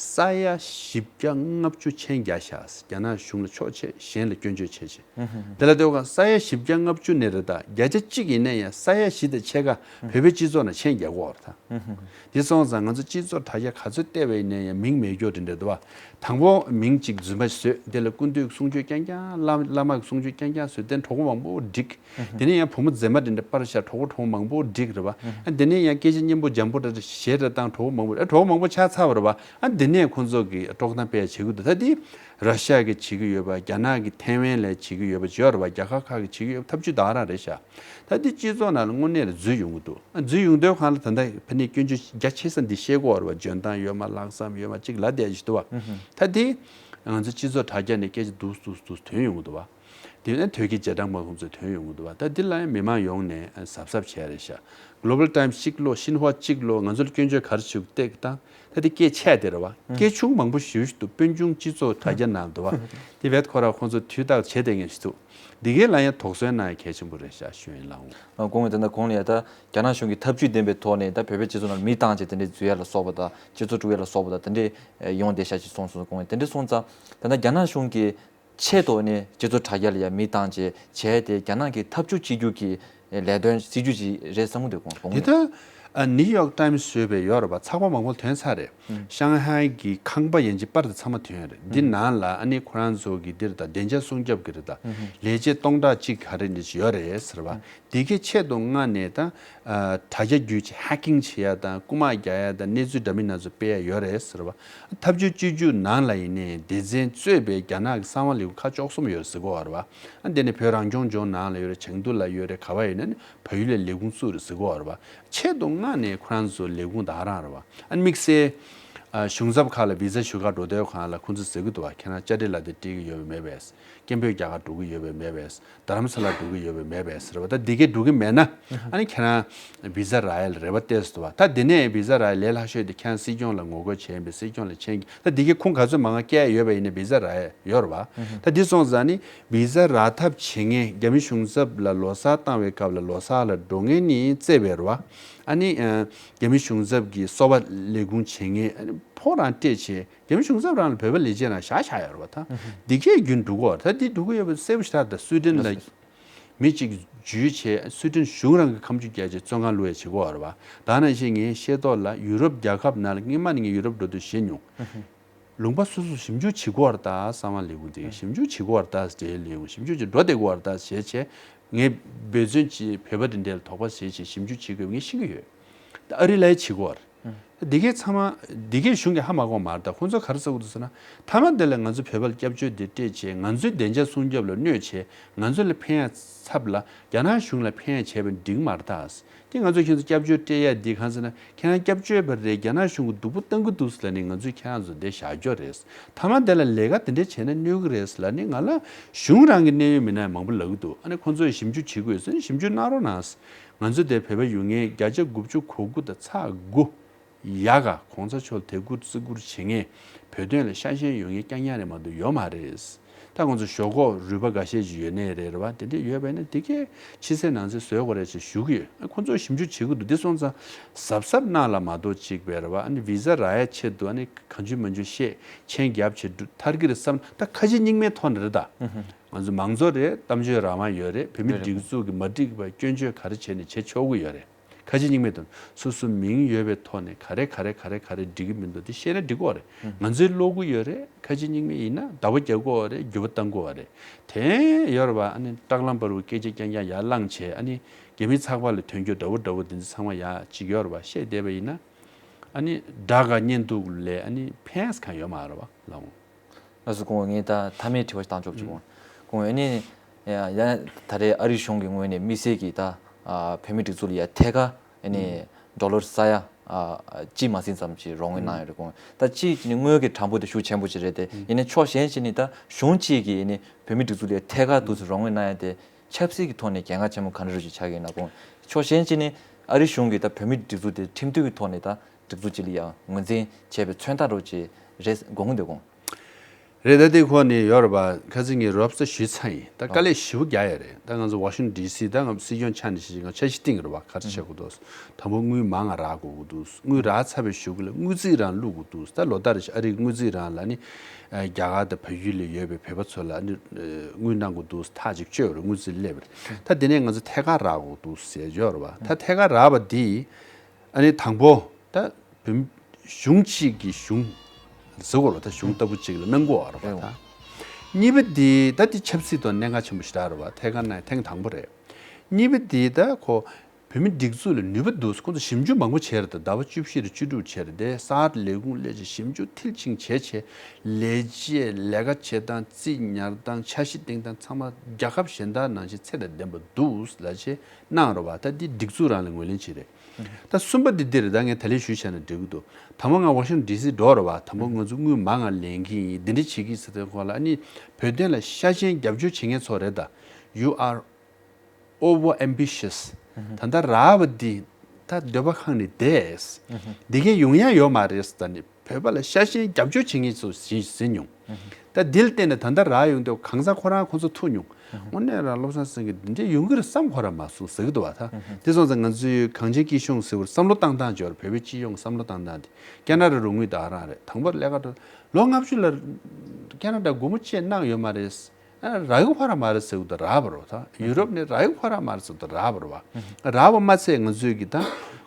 ས་ཡ་བཞི་བརྒྱ་ལྔ་བཅུ་མཆན་རྒྱག་ཤག་རྒྱ་ནག་གཞུང་ལ་ཕྱོགས་བྱས་གཞན་ལ་སྐྱོན་བརྗོད་བྱས་བྱས། དེ་ལ་ལྟོས་ག་ས་ཡ་བཞི་བརྒྱ་ལྔ་བཅུ་ནས་རེ་དང་བརྒྱ་ཆ་གཅིག་ཡིན་ན་ཡང་ས་ཡ་བཞི་དང་ཕྱེད་ཀ་བོད་པའི་སྤྱི་ཚོགས་ནང་མཆན་རྒྱག་གི་ཡོད་རེད་ད། དེ་སོང་ཙང་ང་ཚོ་སྤྱི་ཚོགས་དྲ་རྒྱ་ག་ཚོད་བལྟས་པ་ཡིན་ན་ཡང་མིང་མེད་རྒྱུ་དེ་འདྲ་འདུག་བ། དང་པོ་མིང་གཅིག་རྫུན་མ་བཟོས། དེ་ལ་སྐུ་མདུན་གསུང་ཆོས་རྐྱང་རྐྱང་བླ་བླ་མ་གི་གསུང་ཆོས་རྐྱང་རྐྱང་བཟོས། དེ་གྲོགས་པོ་མང་པོ་བསྒྲིགས། དེ་ནས་ཡང་བུ་མོ་མཛེས་མ་དེ་འདྲ་པར་བཞག་གྲོགས་པོ་གྲོགས་པོ་མང་པོ་བསྒྲིགས་རེད་བ། ཨ་དེ་ནས་ཡང་སྐད་ཆ་སྙན་པོ་འཇམ་པོ་འདྲ་འདྲ་བཤད་རེ་བཏང་གྲོགས་པོ་མང་པོ་ཨ་གྲོགས་པོ་མང་པོ་ཆགས་ཚར་བ་རེད་བ། ཨ་དེ་ནས་ཁོང་ཚོ་གི་དཀྲོག་གཏམ་སྤེལ་བྱེད་ཀྱི་འདུག་ད་དེ་ར་ཤ་གི་བྱེད་ཀྱི་ཡོད་པ། རྒྱ་ནག་གི་ཐེ་ཝན་ལ་བྱེད་ཀྱི་ཡོད་པ་ཅིག་ཡོད་རེད་བ། རྒྱ་གར་ཁག་གི་བྱེད་ཀྱི་ཡོད་པ། ཐབས་ཇུས་ད་ག་རང་རེད་ཤག་ད་འདི་སྤྱི་ཚོགས་ནང་ལ་དངོས་གནས་ལ་འཛུལ་ཡོང་གི་འདུག་ཨ་འཛུལ་ཡོང་དུས་གང་ལ་ད་ལྟ་ཕ་ནས་སྐྱོན་བརྗོད་རྒྱ་ཆེ་ས་འདི་བཤད་ཀྱི་ཡོད་རེད་བ། འཇོན་ཐང་ཡོད་མ། ལྷག་བསམ་ཡོད་མ་ཅིག་ལབ་བསྡད་ཀྱི་འདུག་བ། ད་དེ་ང་ཚོ་སྤྱི་ཚོགས་དྲ་རྒྱ་ནས་སྐད་ཆ་འདུག་འདུག་འདུག་ཐོན་ཡོང་གི་འདུག་བ། དེ་ནས་དོལ་རྒྱལ་རྗེས་འབྲང་པ་ཁོང་ཚོ་ཐོན་ཡོང་གི་འདུག་བ། ད་འདི་ལ་ཡང་མི་མང་ཡོངས་ནས་གཟབ་གཟབ་བྱས་རེད་ཤག Global Times་གཅིག་ལོ། Xinhua་གཅིག་ལོ། ང་ཚོ་ལ་སྐྱོན་བརྗོད་ག་རེ་བྱེད་ཀྱི་བལྟས་ཀྱི་དང་། ད་དེ་སྐད་ཆད་དེ་རེད་བ། སྐད་ཆུང་མང་པོ་ཞེ་པོ་ཞིག་འདུག་དཔོན་ཆུང་སྤྱི་ཚོགས་དྲ་རྒྱ་ནང་འདུག་བ། དེ་བས་ཁོ་ར་ཁོང་ཚོ་དུས་རྟག་བྱེད་བསྡད་མཁན་ཞིག་འདུག་འདི་གའི་ལ་ཡང་དོགས་ཟོན་གནང་ཡ་གལ་ཆེན་པོ་རེད་ཤག་ཞུ་ཡིན་ལགས་འོང་། ཨ་དགོངས་ཡོད། ད་ལྟ་གོང་ལ་ཡ་ད་རྒྱ་ནག་གཞུང་གིས་ཐབས་ཇུས་ལྡན་པའི་ཐོག་ནས་ད་བོད་པའི་སྤྱི་ཚོགས་ནང་མི་བཏང་བྱས་དེ་འདྲའི་འཛུལ་ཡ་ལ་སོགས་པ་དང་སྤྱི་ཚོགས་དཀྲུག་ཡ་ལ་སོགས་པ་དང་དེ་འདྲའི་ཡོང་བསྡད་ཤག་ཅེས་གསུངས་སོང་། དགོངས་ཡོད། དེ་འདྲ་སོང་ཙང་ད་ལྟ་རྒྱ་ནག་གཞུང་གིས་ཆེད་དུ་ནས་སྤྱི་ཚོགས་དྲ་རྒྱ་ལ་ཡ་མི་བཏང་བྱས་བྱས་ཏེ་རྒྱ་ནག་གི་ཐབས་ཇུས་གཅིག་གྱུར་གྱི་ལས་དོན་སྲིད་ཇུས་ཅིག་རེད་བསམ་གྱི་འདུག་དགོངས་དགོངས་ཡོད། དེ་ལྟར་ཨ་New York Times་ཟེར་བའི་ཡོད་རེད་པ། ཚགས་པར་མང་པོ་ཐོན་ཚར་རེད། ཤང་ཧའེ་གི་ཁང་པ་ཡན་ཆད་པར་དེ་ཚང་མ་ཐོན་རེད། འདི་ནང་ལ་ཨ་ནི་ཁོ་རང་ཚོ་གི་འདིར་ད་བདེ་འཇགས་སྲུང་སྐྱོབ་ཀྱི་རེད། ད་ལས་བྱེད་སྟོང་ཕྲག་གཅིག་ག་རེ་འདི་ཡོད་རེད་ཟེར་བ། འདི་གའི་ཆེད་དུ་མངགས་ནས་ད་ཨ་དྲ་རྒྱ་བརྒྱུད་ཀྱི་ཧེག་ཀིང་བྱེད་ཡ་དང་རྐུ་མ་རྒྱག་ཡ་དང་གནས་ཚུལ་འདྲ་མིན་སྣ་ཚོགས་སྤེལ་ཡ་ཡོད་རེད་ཟེར་བ། ཐབས་ཇུས་སྤྱི་ཇུས་ནང་ལ་ཡིན་ནའི་སྡེ་ཚན་གཙོས་པའི་རྒྱ་ནག་གི་གསང་བ་ལས་ཁུངས་ཁག་བཅུ་གསུམ་ཡོད་ཟེར་གོ་བ་རེད་བ། ཨ་འདི་ནི་བོད་རང་སྐྱོང་ལྗོངས་ནང་ལ་ཡོད་རེད། ཆེང་ཏུར་ལ་ཡོད་རེད། ག་བ་ཡོད་ན་ནི་བལ་ཡུལ་ལ་ལས་ཁུངས་བཙུགས་རེད་ཟེར་གོ་བ་རེད་བ། ཆེད་དུ་མངགས་ནས་ཁོ་རང་ཚོ་ལས་ཁུངས་ད་ག་རང་རེད་བ། ཨ་ནི་དམིགས་བསལ་ཨ་གཞུང་ཚབ་ཁག་ལ་བི་ཟ་ཞུ་ག་འགྲོ་དུས་གང་ལ་ཁོང་ཚོས་ཟེར་གི་འདུག་བ། ཁྱེད་རང་ཅ་ཊི་ལ་དེ་སྤྲད་གི་ཡོད་པས་མེད་པས། སྐད་འབོད་རྒྱག་ག་འགྲོ་གི་ཡོད་པས་མེད་པས། རྡ་རམ་ས་ལ་འགྲོ་གི་ཡོད་པས་མེད་པས་ཟེར་བ། ད་འདི་གས་འགྲོ་གི་མེད་ན་ཨ་ནི་ཁྱེད་རང་བི་ཟ་རག་ཡ་ལ་རེ་བ་གཏད་སྲིད་དོ་བ། ད་འདི་ནས་བི་ཟ་རག་ཡ་ལས་སླ་ཤོས་དེ་ཁྱེད་རང་སྲིད་སྐྱོང་ལ་ངོ་རྒོལ་བྱས་ཡིན་པས་སྲིད་སྐྱོང་ལ་མཆན་གྱི། ད་འདི་གས་ཁུངས་ག་ཚོད་མང་ང་བསྐྱལ་ཡོད་པ་ཡིན་ན་བི་ཟ་རག་ཡ་ཡོད་རེད་བ། ད་འདི་སོང་ཙང་ནི་བི་ཟ་རག་ཐབས་བྱེད་མཁན་རྒྱ་མི་གཞུང་ཚབ་ལ་ལོ་གསར་བཏང་བའི་སྐབས་ལ་ལོ་གསར་ལ་འགྲོ་མཁན་ནི་བཙལ་བས་རེད་བ། ཨ་ནི་ཨ་རྒྱ་མི་གཞུང་ཚབ་ཀྱི་སོ་པ་ལས་ཁུངས་བྱེད་མཁན་ཨ་ནི་ཕོ་རང་སྤྲད་བྱས་རྒྱ་མི་གཞུང་ཚབ་རང་ལ་བོད་པ་ལས་བྱེད་རང་བཞག་བཞག་ཡོད་རེད་བ། ད་འདི་གས་རྒྱུན་འགྲོ་གི་ཡོད་རེད། ད་འདི་འགྲོ་གི་ཡོད་པ་གསལ་པོ་ཞེ་དྲག་ད་སུའི་ཌེན་ལ། མི་གཅིག་འཇུས་བྱས་སུའེ་ཏེན་གཞུང་རང་གི་ཁ་མཆུ་བརྒྱབ་བྱས་བཙོན་ཁང་བླུགས་ཡ་བྱེད་དགོས་པ་རེད་བ། ད་ནང་བཞིན་ངས་ཤེས་རྟོགས་ལ་ཡུ་རོབ་རྒྱལ་ཁབ་ནང་ལ་སྔོན་མ་ནས་ངས་ཡུ་རོབ་འགྲོ་དུས་བཤད་མྱོང་། ལུང་པ་སོ་སོ་ཞིབ་འཇུག་བྱེད་དགོས་པ་རེད་ད། གསང་བ་ལས་ཁུངས་དེ་ཞིབ་འཇུག་བྱེད་དགོས་པ་རེད་ད། དེའི་ལས་ཁུངས་ཞིབ་འཇུག་བྱེད་འགྲོ་བསྡད་དགོས་པ་རེད་ད་བྱས་བྱས། ངས་འབད་བརྩོན་གྱིས་བོད་པ་དེ་འདྲ་ལ་དོགས་པ་བྱས་བྱས་ཞིབ་འཇུག་བྱེད་དགོས་པ་ངས་ཤེས་ཀྱི་ཡོད། ད་ཨ་རི་ལ་ཡ་བྱེད་དགོས་པ་རེད། འདི་གའི་ཚང་མ་འདི་གའི་གཞུང་གིས་ཧ་མ་གོ་མ་རེད་ད། ཁོང་ཚོ་ག་རེ་ཟེར་གྱི་འདུག་ཟེར་ན། མཐའ་མ་དེ་ལ་ང་ཚོ་བོད་པ་ལ་སྐྱབས་བཅོལ་འདི་སྤྲད་བྱས་ང་ཚོའི་བདེ་འཇགས་སྲུང་སྐྱོབ་ལ་གནོད་བྱས་ང་ཚོ་ལ་ཕན་ཡ་ཚབ་ལ་རྒྱ་ནག་གཞུང་ལ་ཕན་ཡ་བྱས་པ་འགྲིག་མ་རེད་ད། དེ་ང་ཚོས་ཁྱེད་ཚོ་སྐྱབས་བཅོལ་སྤྲད་ཡ་འདི་གང་ཟེར་ན་ཁྱེད་རང་སྐྱབས་བཅོལ་བ་རེད། རྒྱ་ནག་གཞུང་གིས་སྡུག་པོ་བཏང་གི་འདུག་ཟེར་ལབ་ནས་ང་ཚོས་ཁྱེད་རང་ཚོ་འདི་བཞག་རྒྱུ་རེད། མཐའ་མ་དེ་ལ་ལས་ཀ་དེ་འདྲ་བྱས་ན་གནོད་གི་རེད་ཟེར་ལབ་ནས་ང་ལ་གཞུང་རང་གི་གནད་ཡོད་མི་སྣ་མང་པོ་ལབ་གི་འདུག་ཨ་ནི་ཁོང་ཚོས་ཞིབ་འཇུག་བྱེད་དགོས་ཟེར་ནས་ཞིབ་འཇུག་གནང་རོགས་གནང་། ང་ཚོ་དེ་བོད་པ་ཡོད་མཁན་བརྒྱ་ཆ་དགུ་བཅུ་གོ་དགུ་དང་ཚེག་དགུ། ཡ་ག་གོང་ས་མཆོག་དད་བཀུར་བརྩི་བཀུར་བྱེད་མཁན་བོད་དོན་ལ་ཤ་ཞེན་ཡོད་མཁན་རྐྱང་རྐྱང་རེད་མ་གཏོགས་ཡོད་མ་རེད། ད་ང་ཚོ་ཞོག་ཁོག་རུས་པ་འགའ་ཤས་ཅིག་ཡོད་ནའི་རེད་རེད་བ། དེ་འདྲ་ཡོད་པ་ཡིན་ན་དེ་གའི་ཕྱི་གསལ་ནང་གསལ་བཟོ་དགོས་རེད་ཅེས་ཞུ་གི་ཡོད། ཁོ་ཚོས་ཞིབ་འཇུག་བྱེད་ཀྱི་འདུག་དེ་སོང་ཙང་གཟབ་གཟབ་གནང་ལ་མ་གཏོགས་ཅིག་བས་རེད་བ། ཨ་ནི་བི་ཟ་རག་ཡ་ཆེད་དུ་ཨ་ནི་གང་བྱུང་མང་བྱུང་བཤད་མཆན་རྒྱབ་བྱེད་འདུག་ཐར་གི་རེད་བསམ་ད་ཁ་ལྕེ་གཉིས་མའི་ཐོག་ནས་རེད་ད། ང་ཚོ་མང་གཙོ་རེད། གཏམ་བརྗོད་རང་དབང་ཡོད་རེད། བོད་མི་སྒྲིག་འཛུགས་ཀྱི་མ་འགྲིག་པ་སྐྱོན་བརྗོད་ག་རེ་བྱས་ནས་བྱེད་ཆོག་གི་ཡོད་རེད། ཁ་ལྕེ་གཉིས་མའི་དོན་སོ་སོ་མིང་ཡོད་པའི་ཐོག་ནས་ག་རེ་ག་རེ་ག་རེ་ག་རེ་འགྲིག་གི་མི་འདུག་དེ་ཤེས་ན་འགྲིག་གི་རེད། ང་ཚོའི་ཀློག་གི་ཡོད་རེད། ཁ་ལྕེ་གཉིས་མའི་ཡིན་ན་ཟླ་བ་རྒྱག་དགོས་པ་རེད། འགྱུར་བ་གཏང་དགོས་པ་རེད། དེ་ཡོད་རེད་བ། ཨ་ནི་སྲང་ལམ་བར་བའི་སྐད་ཆ་རྐྱང་རྐྱང་ཡར་བླངས་བྱས་ཨ་ནི་རྒྱ་མི་ཚགས་པར་ལ་ཐོན་རྒྱུ་འདྲ་བོ་འདྲ་བོ་དེ་ཚོ་ཚང་མ་ཡར་གཅིག་ཡོད་རེད་བ། བཤད་བསྡད་པ་ཡིན་ན་ཨ་ནི་དགྲ་དགའ་གཉེན་སྡུག་ལས་ཨ་ནི་ཕན་གང་ཡོད་མ་རེད་བ་ལགས་འོང་། ལགས་སོ། སྐུ་ངོ་ངས་ད་མཐའ་མའི་དྲི་བ་ཞིག་བཏང་ཆོག་ཅིག་སྐུ་ངོ་། སྐུ་ངོ་ཨ་ནི་ཡ་ཡ་ད་རེས་ཨ་རི་གཞུང་གི་ངོས་ནས་དམིགས་བསལ་གྱི་ད་ཨ་བོད་མི་སྒྲིག་འཛུགས་ལ་ཡ་ཐད་ཀར་ཨ་ནི་ཌོ་ལར་ས་ཡ་ཨ་གཅིག་མ་ཟིན་ཙམ་ཅིག་རོགས་དངུལ་གནང་ཡོད་རེད་སྐུ་ངོ། ད་གཅིག་ནི་དངུལ་གྱི་གྲངས་འབོར་དེ་ཤུགས་ཆེན་པོ་ཅིག་རེད་དེ། ཡིན་ནའི་ཕྱོགས་གཞན་ཞིག་ནས་ད་གཞུང་གཅིག་གིས་ཨ་ནི་བོད་མི་སྒྲིག་འཛུགས་ལ་ཡ་ཐད་ཀར་དུ་རོགས་དངུལ་གནང་ཡ་དེ་ཆབ་སྲིད་ཀྱི་ཐོག་ནས་གལ་འགངས་ཆེན་པོ་ག་འདྲ་རུ་ཅིག་ཆགས་ཀྱི་ཡིན་ན་སྐུ་ངོ། ཕྱོགས་གཞན་ཞིག་ནས་ཨ་རི་གཞུང་གིས་ད་བོད་མི་སྒྲིག་འཛུགས་དེ་ཁྲིམས་མཐུན་གྱི་ཐོག་ནས་ད་སྒྲིག་འཛུགས་གཅིག་ལ་ཡང་ངོས་འཛིན་བྱས་པའི་མཚོན་རྟགས་རོགས་ཅིག་རེད་དགོངས་ཀྱི་འདུག་གོ། རེད། ད་དེ་ཁོ་ནས་ཡོད་རེད་པ། ཁ་སང་ངས་རོབ་ཙམ་ཞུས་ཚར་ཡིན། ད་དཀའ་ལས་ཞེ་པོ་རྒྱག་ཡ་རེད། ད་ང་ཚོ་ཝ་ཤིང་ཊོན་ཌི་སི་ད་ང་སྲིད་སྐྱོང་ཆ་ནས་བཤད་ང་འཆར་གཞི་བཏིང་གི་རེད་པ། ག་རེ་བྱེད་དགོས་འདུག་དང་པོ་དངུལ་མང་ང་རག་དགོས་ཀྱི་འདུག་དངུལ་རག་ཚར་བའི་གཞུག་གུ་ལ་དངུལ་རྩིས་རང་བླུག་དགོས་འདུག་ད་ལོ་ལྟར་ཨ་རིའི་དངུལ་རྩིས་རང་ལ་ནི་རྒྱ་གར་དང་བལ་ཡུལ་ལ་ཡོད་པའི་བོད་པ་ཚོ་ལ་ནི་དངུལ་གནང་དགོས་འདུག་ཐག་ཅིག་གཅོད་པ་རེད། དངུལ་རྩིས་སླེབས་པ་རེད། ད་དེ་ནས་ང་ཚོ་ཐད་ཀར་རག་དགོས་འདུག་ཟེར་ཡོད་རེད་པ། ད་ཐད་ཀར་རག་པ་འདི། ཨ་ནི་དང་པོ་ད་བོད་གཞུང་གཅིག་གི་གཞུང་ཟེར་དགོས་རེད། ད་གཞུང་ལྟ་བུ་གཅིག་ལ་གནང་དགོས་རེད་པ། ད་གཉིས་པ་འདི་ད་འདི་ཆབ་སྲིད་ཐོག་གནད་འགག་ཆེན་པོ་ཞེ་དྲག་རེད་པ། ཐད་ཀར་གནང་ཐེངས་དང་པོ་རེད། གཉིས་པ་འདི་ད་ཁོ་བོད་མི་སྒྲིག་འཛུགས་ལ་ནུས་པ་འདུག་ཁོ་ཚོ་ཞིབ་འཇུག་མང་པོ་བྱས་རེད། ད་ཟླ་བ་བཅུ་བཞི་རེ་བཅུ་དྲུག་བྱས་རེད། དེ་གསར་ལས་ཁུངས་སླེབས་བྱས་ཞིབ་འཇུག་མཐིལ་ཕྱིན་བྱས་བྱས་ལས་བྱེད་ལས་ཀ་བྱེད་སྟངས་རྩིས་ཉར་སྟངས་འཆར་གཞི་བཏིང་སྟངས་ཚང་མ་རྒྱལ་ཁབ་གཞན་དག་ནང་བཞིན་ཚད་དང་ལྡན་པ་འདུག་ལབ་བྱས་གནང་རེད་པ། ད་འདི་སྒྲིག་འཛུགས་རང་ལ་ངོས་ལེན་བྱས་རེད། ད་གསུམ་པ་འདི་འདིར་ད་ངས་ད་ལན་ཞུས་བྱས་ན་འགྲིག་གི་འདུག་དང་པོ་ང་ཝ་ཤིང་ཊོན་ཌི་སི་འགྲོ་རེད་པ། དང་པོ་ང་ཚོ་དངུལ་མང་ང་ལེན་གྱི་ཡིན། འདི་འདྲ་བྱེད་ཀྱི་ཟེར་དུས་ཁོ་ལ་ཨ་ནི་བོད་དོན་ལ་ཤ་ཞེན་རྒྱབ་སྐྱོར་བྱེད་མཁན་ཚོ་རེད་ད། You are over ambitious། ད་ལྟ་རག་པ་འདི་ད་འདོད་པ་ཁེངས་ནས་བསྡད། འདི་གས་ཡོང་ཡ་ཡོད་མ་རེད། ད་ནི་བོད་པ་ལ་ཤ་ཞེན་རྒྱབ་སྐྱོར་བྱེད་མཁན་ཚོ་ཟིན་ཟིན་མྱོང་། ད་འདི་ལ་བརྟེན་ནས་ད་ལྟ་རག་ཡོང་དུས་གང་ཟག་ཁོ་རང་ཁོ་ཚོ་ཐུག་མྱོང་། དངོས་གནས་རང་བློ་བཟང་སེང་གེ་འདི་འདྲས་ཡོང་གི་རེད་བསམ་ཁོ་རང་མ་སོང་ཟེར་གི་འདུག་བ། ད་དེ་སོང་ཙང་ང་ཚོའི་གངས་ཅན་སྐྱིད་གཤོངས་ཟེར་བར་བསམ་བློ་བཏང་སྟངས་སྦྱོར། བོད་པའི་སྤྱི་ཡོངས་བསམ་བློ་བཏང་སྟངས་དེ་ཁེ་ན་ཌ་རོགས་དངུལ་ད་རང་རེད། དང་པོར་ལས་ཀ་འགྲོ་ལོ་ལྔ་བཅུ་ལ་ཁེ་ན་ཌ་སྒོར་མོ་གཅིག་གནང་ཡོད་མ་རེད། ཨ་རག་གི་ཁོ་རང་མ་རེད་ཟེར་གི་འདུག་རག་པ་རེད་བ། ད་ཡུ་རོབ་ནས་རག་གི་ཁོ་རང་མ་རེད་ཟེར་གི་འདུག་རག་པ་རེད་བ། རག་པ་མ་ཚད་ང་ཚོའི་གི་ད་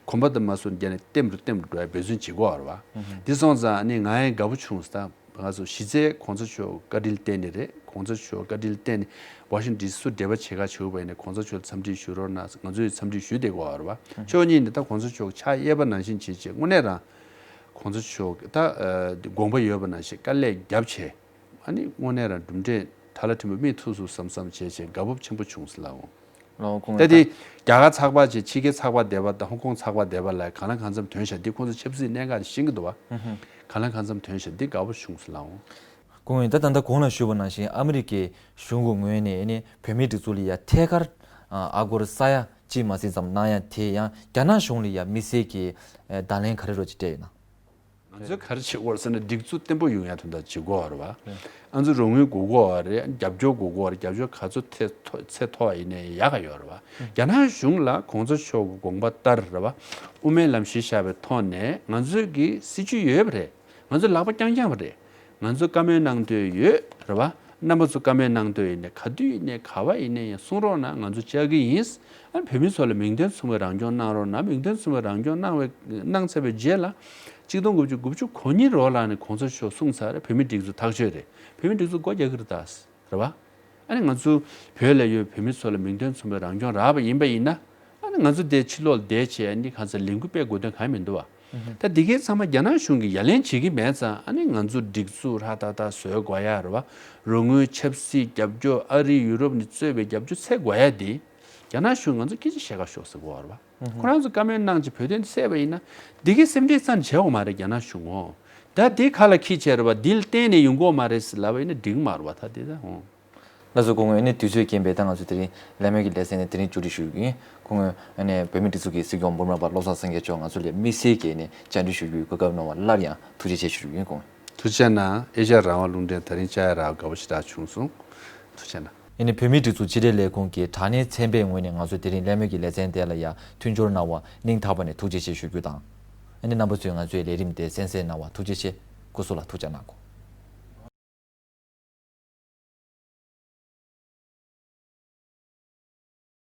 གོམ་པ་དང་མ་སོན་རྒྱ་ནས་ལྟེམ་རུ་ལྟེམ་རུ་འགྲོ་ཡ་འབད་བརྩོན་བྱེད་དགོས་པ་རེད་བ། དེ་སོང་ཙང་ཨ་ནི་ང་ཡང་དགའ་པོ་བྱུང་། ད་ང་ཚོ་གཞི་རྩའི་གོང་ས་མཆོག་བཀའ་དྲིན་བརྟེན་ནས་རེད། གོང་ས་མཆོག་བཀའ་དྲིན་བརྟེན་ནས་ཝ་ཤིང་ཊོན་ཌི་སི་སུ་འབྲེལ་བ་བྱེད་ག་བྱེད་དགོས་པ་ཡིན་ནའི་གོང་ས་མཆོག་ལ་འཚམས་འདྲི་ཞུ་རོགས་གནང་། ང་ཚོས་འཚམས་འདྲི་ཞུས་བསྡད་དགོས་པ་རེད་བ། ཕྱོགས་གཉིས་ནས་ད་གོང་ས་མཆོག་ཕྱག་གཡས་པ་ནང་བཞིན་བྱེད་བྱེད་དངོས་གནས་རང་གོང་ས་མཆོག་ད་དགོངས་པ་ཡོད་པ་ནང་བཞིན་དཀའ་ལས་རྒྱབ་བྱས། ཨ་ནི་དངོས་གནས་རང་གྲུབ་འབྲས་ཐ་ལ་ཐིམ་པ་སྨིན་ཐུབ་སོང་བསམ་བསམ་བྱས་བྱས་དགའ་སྤོབས་ཆེན་པོ་བྱུང་ཟེར་ལགས་འོང་། ལགས་འོང་། ད་དེ་རྒྱ་གར་ཚགས་པར་བྱས་ཕྱི་རྒྱལ་ཚགས་པར་བསྡད་པ་དང་ཧོང་ཀོང་ཚགས་པར་བསྡད་པ་ལ་གང་ལ་གང་འཚམ་ཐོན་ཤག་འདི་ཁོང་ཚོ་ཆབ་སྲིད་གནད་འགག་ཤེས་ཀྱི་འདུག་བ། གང་ལ་གང་འཚམ་ཐོན་ཤག་འདི་དགའ་པོ་བྱུང་ཟེར་ལགས་འོང་། སྐུ་ངོ་ད་ད་ལྟ་གོང་ལ་ཞུས་པ་ནང་བཞིན་ཨ་མི་རི་ཀའི་གཞུང་གི་ངོས་ནས་ནི་བོད་མིའི་སྒྲིག་འཛུགས་ལ་ཡ་ཐད་ཀར་ཨ་སྒོར་ས་ཡ་གཅིག་མ་ཟིན་ཙམ་གནང་ཡ་དེ་ཡང་རྒྱ་ནག་གཞུང་ལ་ཡ་དམིགས་བསལ་གྱི་ཨ་བརྡ་ལན་ག་རེ་རོགས་ཅིག་སྤྲད་ཡོད་ན། ང་ཚོས་ག་རེ་བྱེད་དགོས་རེད་ཟེར་ན་སྒྲིག་འཛུགས་བརྟན་པོ་ཡོང་ཡ་དོན་དག་བྱེད་དགོས་རེད་བ། ང་ཚོ་རོགས་དངུལ་དགོས་དགོས་རེད། རྒྱབ་སྐྱོར་དགོས་དགོས་རེད། རྒྱབ་སྐྱོར་ག་ཚོད་ཚད་མཐོ་ཚད་མཐོ་བ་ཡིན་ནའི་ཡག་ག་ཡོད་རེད་བ། རྒྱ་ནག་གཞུང་ལ་གོང་ས་མཆོག་གི་དགོངས་པ་ལྟར་རེད་བ། དབུ་མའི་ལམ་གཞི་བཞག་པའི་ཐོག་ནས་ང་ཚོས་ཀྱི་སྲིད་ཇུས་ཡོད་པ་རེད། ང་ཚོ་ལག་པ་རྐྱང་རྐྱང་བ་རེད། ང་ཚོ་བཀའ་མོལ་གནང་འདོད་ཡོད་རེད་བ། རྣམ་པ་ཚོ་བཀའ་མོལ་གནང་འདོད་ཡིན་ནའི་ག་དུས་ཡིན་ནའི་ག་བ་ཡིན་ནའི་ཡང་གསུང་རོགས་གནང་། ང་ཚོ་བཅར་གི་ཡིན། ཨ་ནི་བོད་མི་ཚོ་ལ་མིང་དོན་མཚུངས་པའི་རང་སྐྱོང་གནང་རོགས་གནང་། མིང་དོན་མཚུངས་པའི་རང་སྐྱོང་གནང་བའི་གནང་ཚར་བའི་རྗེས་ལ་གཅིག་སྟོང་དགུ་བརྒྱ་དགུ་བཅུ་གོ་གཉིས་རོགས་ལ་ནི་གོང་ས་མཆོག་གསུངས་ཚར་རེད། བོད་མིའི་སྒྲིག་འཛུགས་ཐག་ཆོད་རེད། བོད་མིའི་སྒྲིག་འཛུགས་སྒོ་རྒྱག་གི་རེད་ད། རེད་བ། ཨ་ནི་ང་ཚོ་བོད་ལ་ཡོད་བོད་མི་ཚོ་ལ་མིང་དོན་མཚུངས་པའི་རང་སྐྱོང་རག་པ་ཡིན་པ་ཡིན་ན། ཨ་ནི་ང་ཚོ་དེ་ཕྱི་ལོགས་ལ་བསྡད་བྱས་ཨ་ནི་གང་ཟེར་ལས་འགུལ་སྤེལ་དགོས་དོན་གང་ཡང་མི་འདུག་བ། ད་འདི་གའི་ཚང་མ་རྒྱ་ནག་གཞུང་གིས་ཡ་ལན་བྱེད་ཀྱི་མེད་ཙང་ཨ་ནི་ང་ཚོ་སྒྲིག་འཛུགས་ཧྲ་ཏག་ཏག་བཟོ་དགོས་ཡ་རེད་བ། རོགས་དངུལ་ཆབ་སྲིད་རྒྱབ་སྐྱོར་ཨ་རི་ཡུ་རོབ་ནས་གཙོས་པའི་རྒྱབ་སྐྱོར་འཚོལ་དགོས་ཡ་དེ། རྒྱ་ནག་གཞུང་ང་ཚོ་སྐད་ཆ་བཤད་ག་ཤོག་ཟེར་གོ་བ་རེད་བ། ཁོ་རང་ཚོ་བཀའ་མོལ་གནང་ཅིག་བོད་དོན་བསད་པ་ཡིན་ན། འདི་གའི་སེམས་ཁྲལ་ཙམ་བྱེད་འོ་མ་རེད་རྒྱ་ནག་གཞུང་ངོ་། ད་འདི་ཁ་ལ་ཁྱི་བྱས་རེད་བ། འདི་ལ་བརྟེན་ནས་ཡོང་གི་འོ་མ་རེད་ཟེར་ལབ་པ་ཡིན་ན་འགྲིག་གི་མ་རེད་བ། ད་འདི་ད་འོང་། ལགས་སོ། སྐུ་ངོ། ཨ་ནི་དུས་ཚོད་རྐྱེན་པས་ད་ང་ཚོ་དེ་རིང་གླེང་མོལ་གྱི་ལེ་ཚན་ནས་དེ་རིང་མཇུག་སྒྲིལ་ཞུ་གི་ཡིན། སྐུ་ངོ། ཨ་ནི་བོད་མིའི་སྒྲིག་འཛུགས་ཀྱི་སྲིད་སྐྱོང་འབུམ་རམས་པ་བློ་བཟང་སེང་གེ་མཆོག་ང་ཚོ་ལ་དམིགས་བསལ་གྱིས་ནི་བཅར་འདྲི་ཞུ་རྒྱུའི་གོ་སྐབས་གནང་བར་སླར་ཡང་ཐུགས་རྗེ་ཆེ་ཞུ་རྒྱུ་ཡིན། སྐུ་ངོ། ཐུགས་རྗེ་གནང་། ཨེ་ཤ་ཡ་རང་དབང་རླུང་འཕྲིན་དེ་རིང་བཅར་ཡ་རག་དགའ་པོ་ཞེ་དྲག་བྱུང་སོང་། ཐུགས་རྗེ་གནང་། ཨ་ནི་བོད་མིའི་སྒྲིག་འཛུགས་ཕྱི་དྲིལ་ལས་ཁུངས་ཀྱི་དྲ་གནས་ཚན་པའི་ངོས་ནས་ང་ཚོ་དེ་རིང་གླེང་མོལ་གྱི་ལེ་ཚན་དེ་ལ་ཡང་མཐུན་སྦྱོར་གནང་བར་སྙིང་ཐག་པ་ནས་ཐུགས་རྗེ་ཆེ་ཞུ་རྒྱུ་དང་། ཨ་ནི་རྣམ་པ་ཚོས་ང་ཚོའི་ལས་རིམ་དེ་གསན་གཟིགས་གནང་བར་ཐུགས་རྗེ་ཆེ། སྐུ་གཟུགས་ལ་ཐུགས་ཅག་གནང་གོ།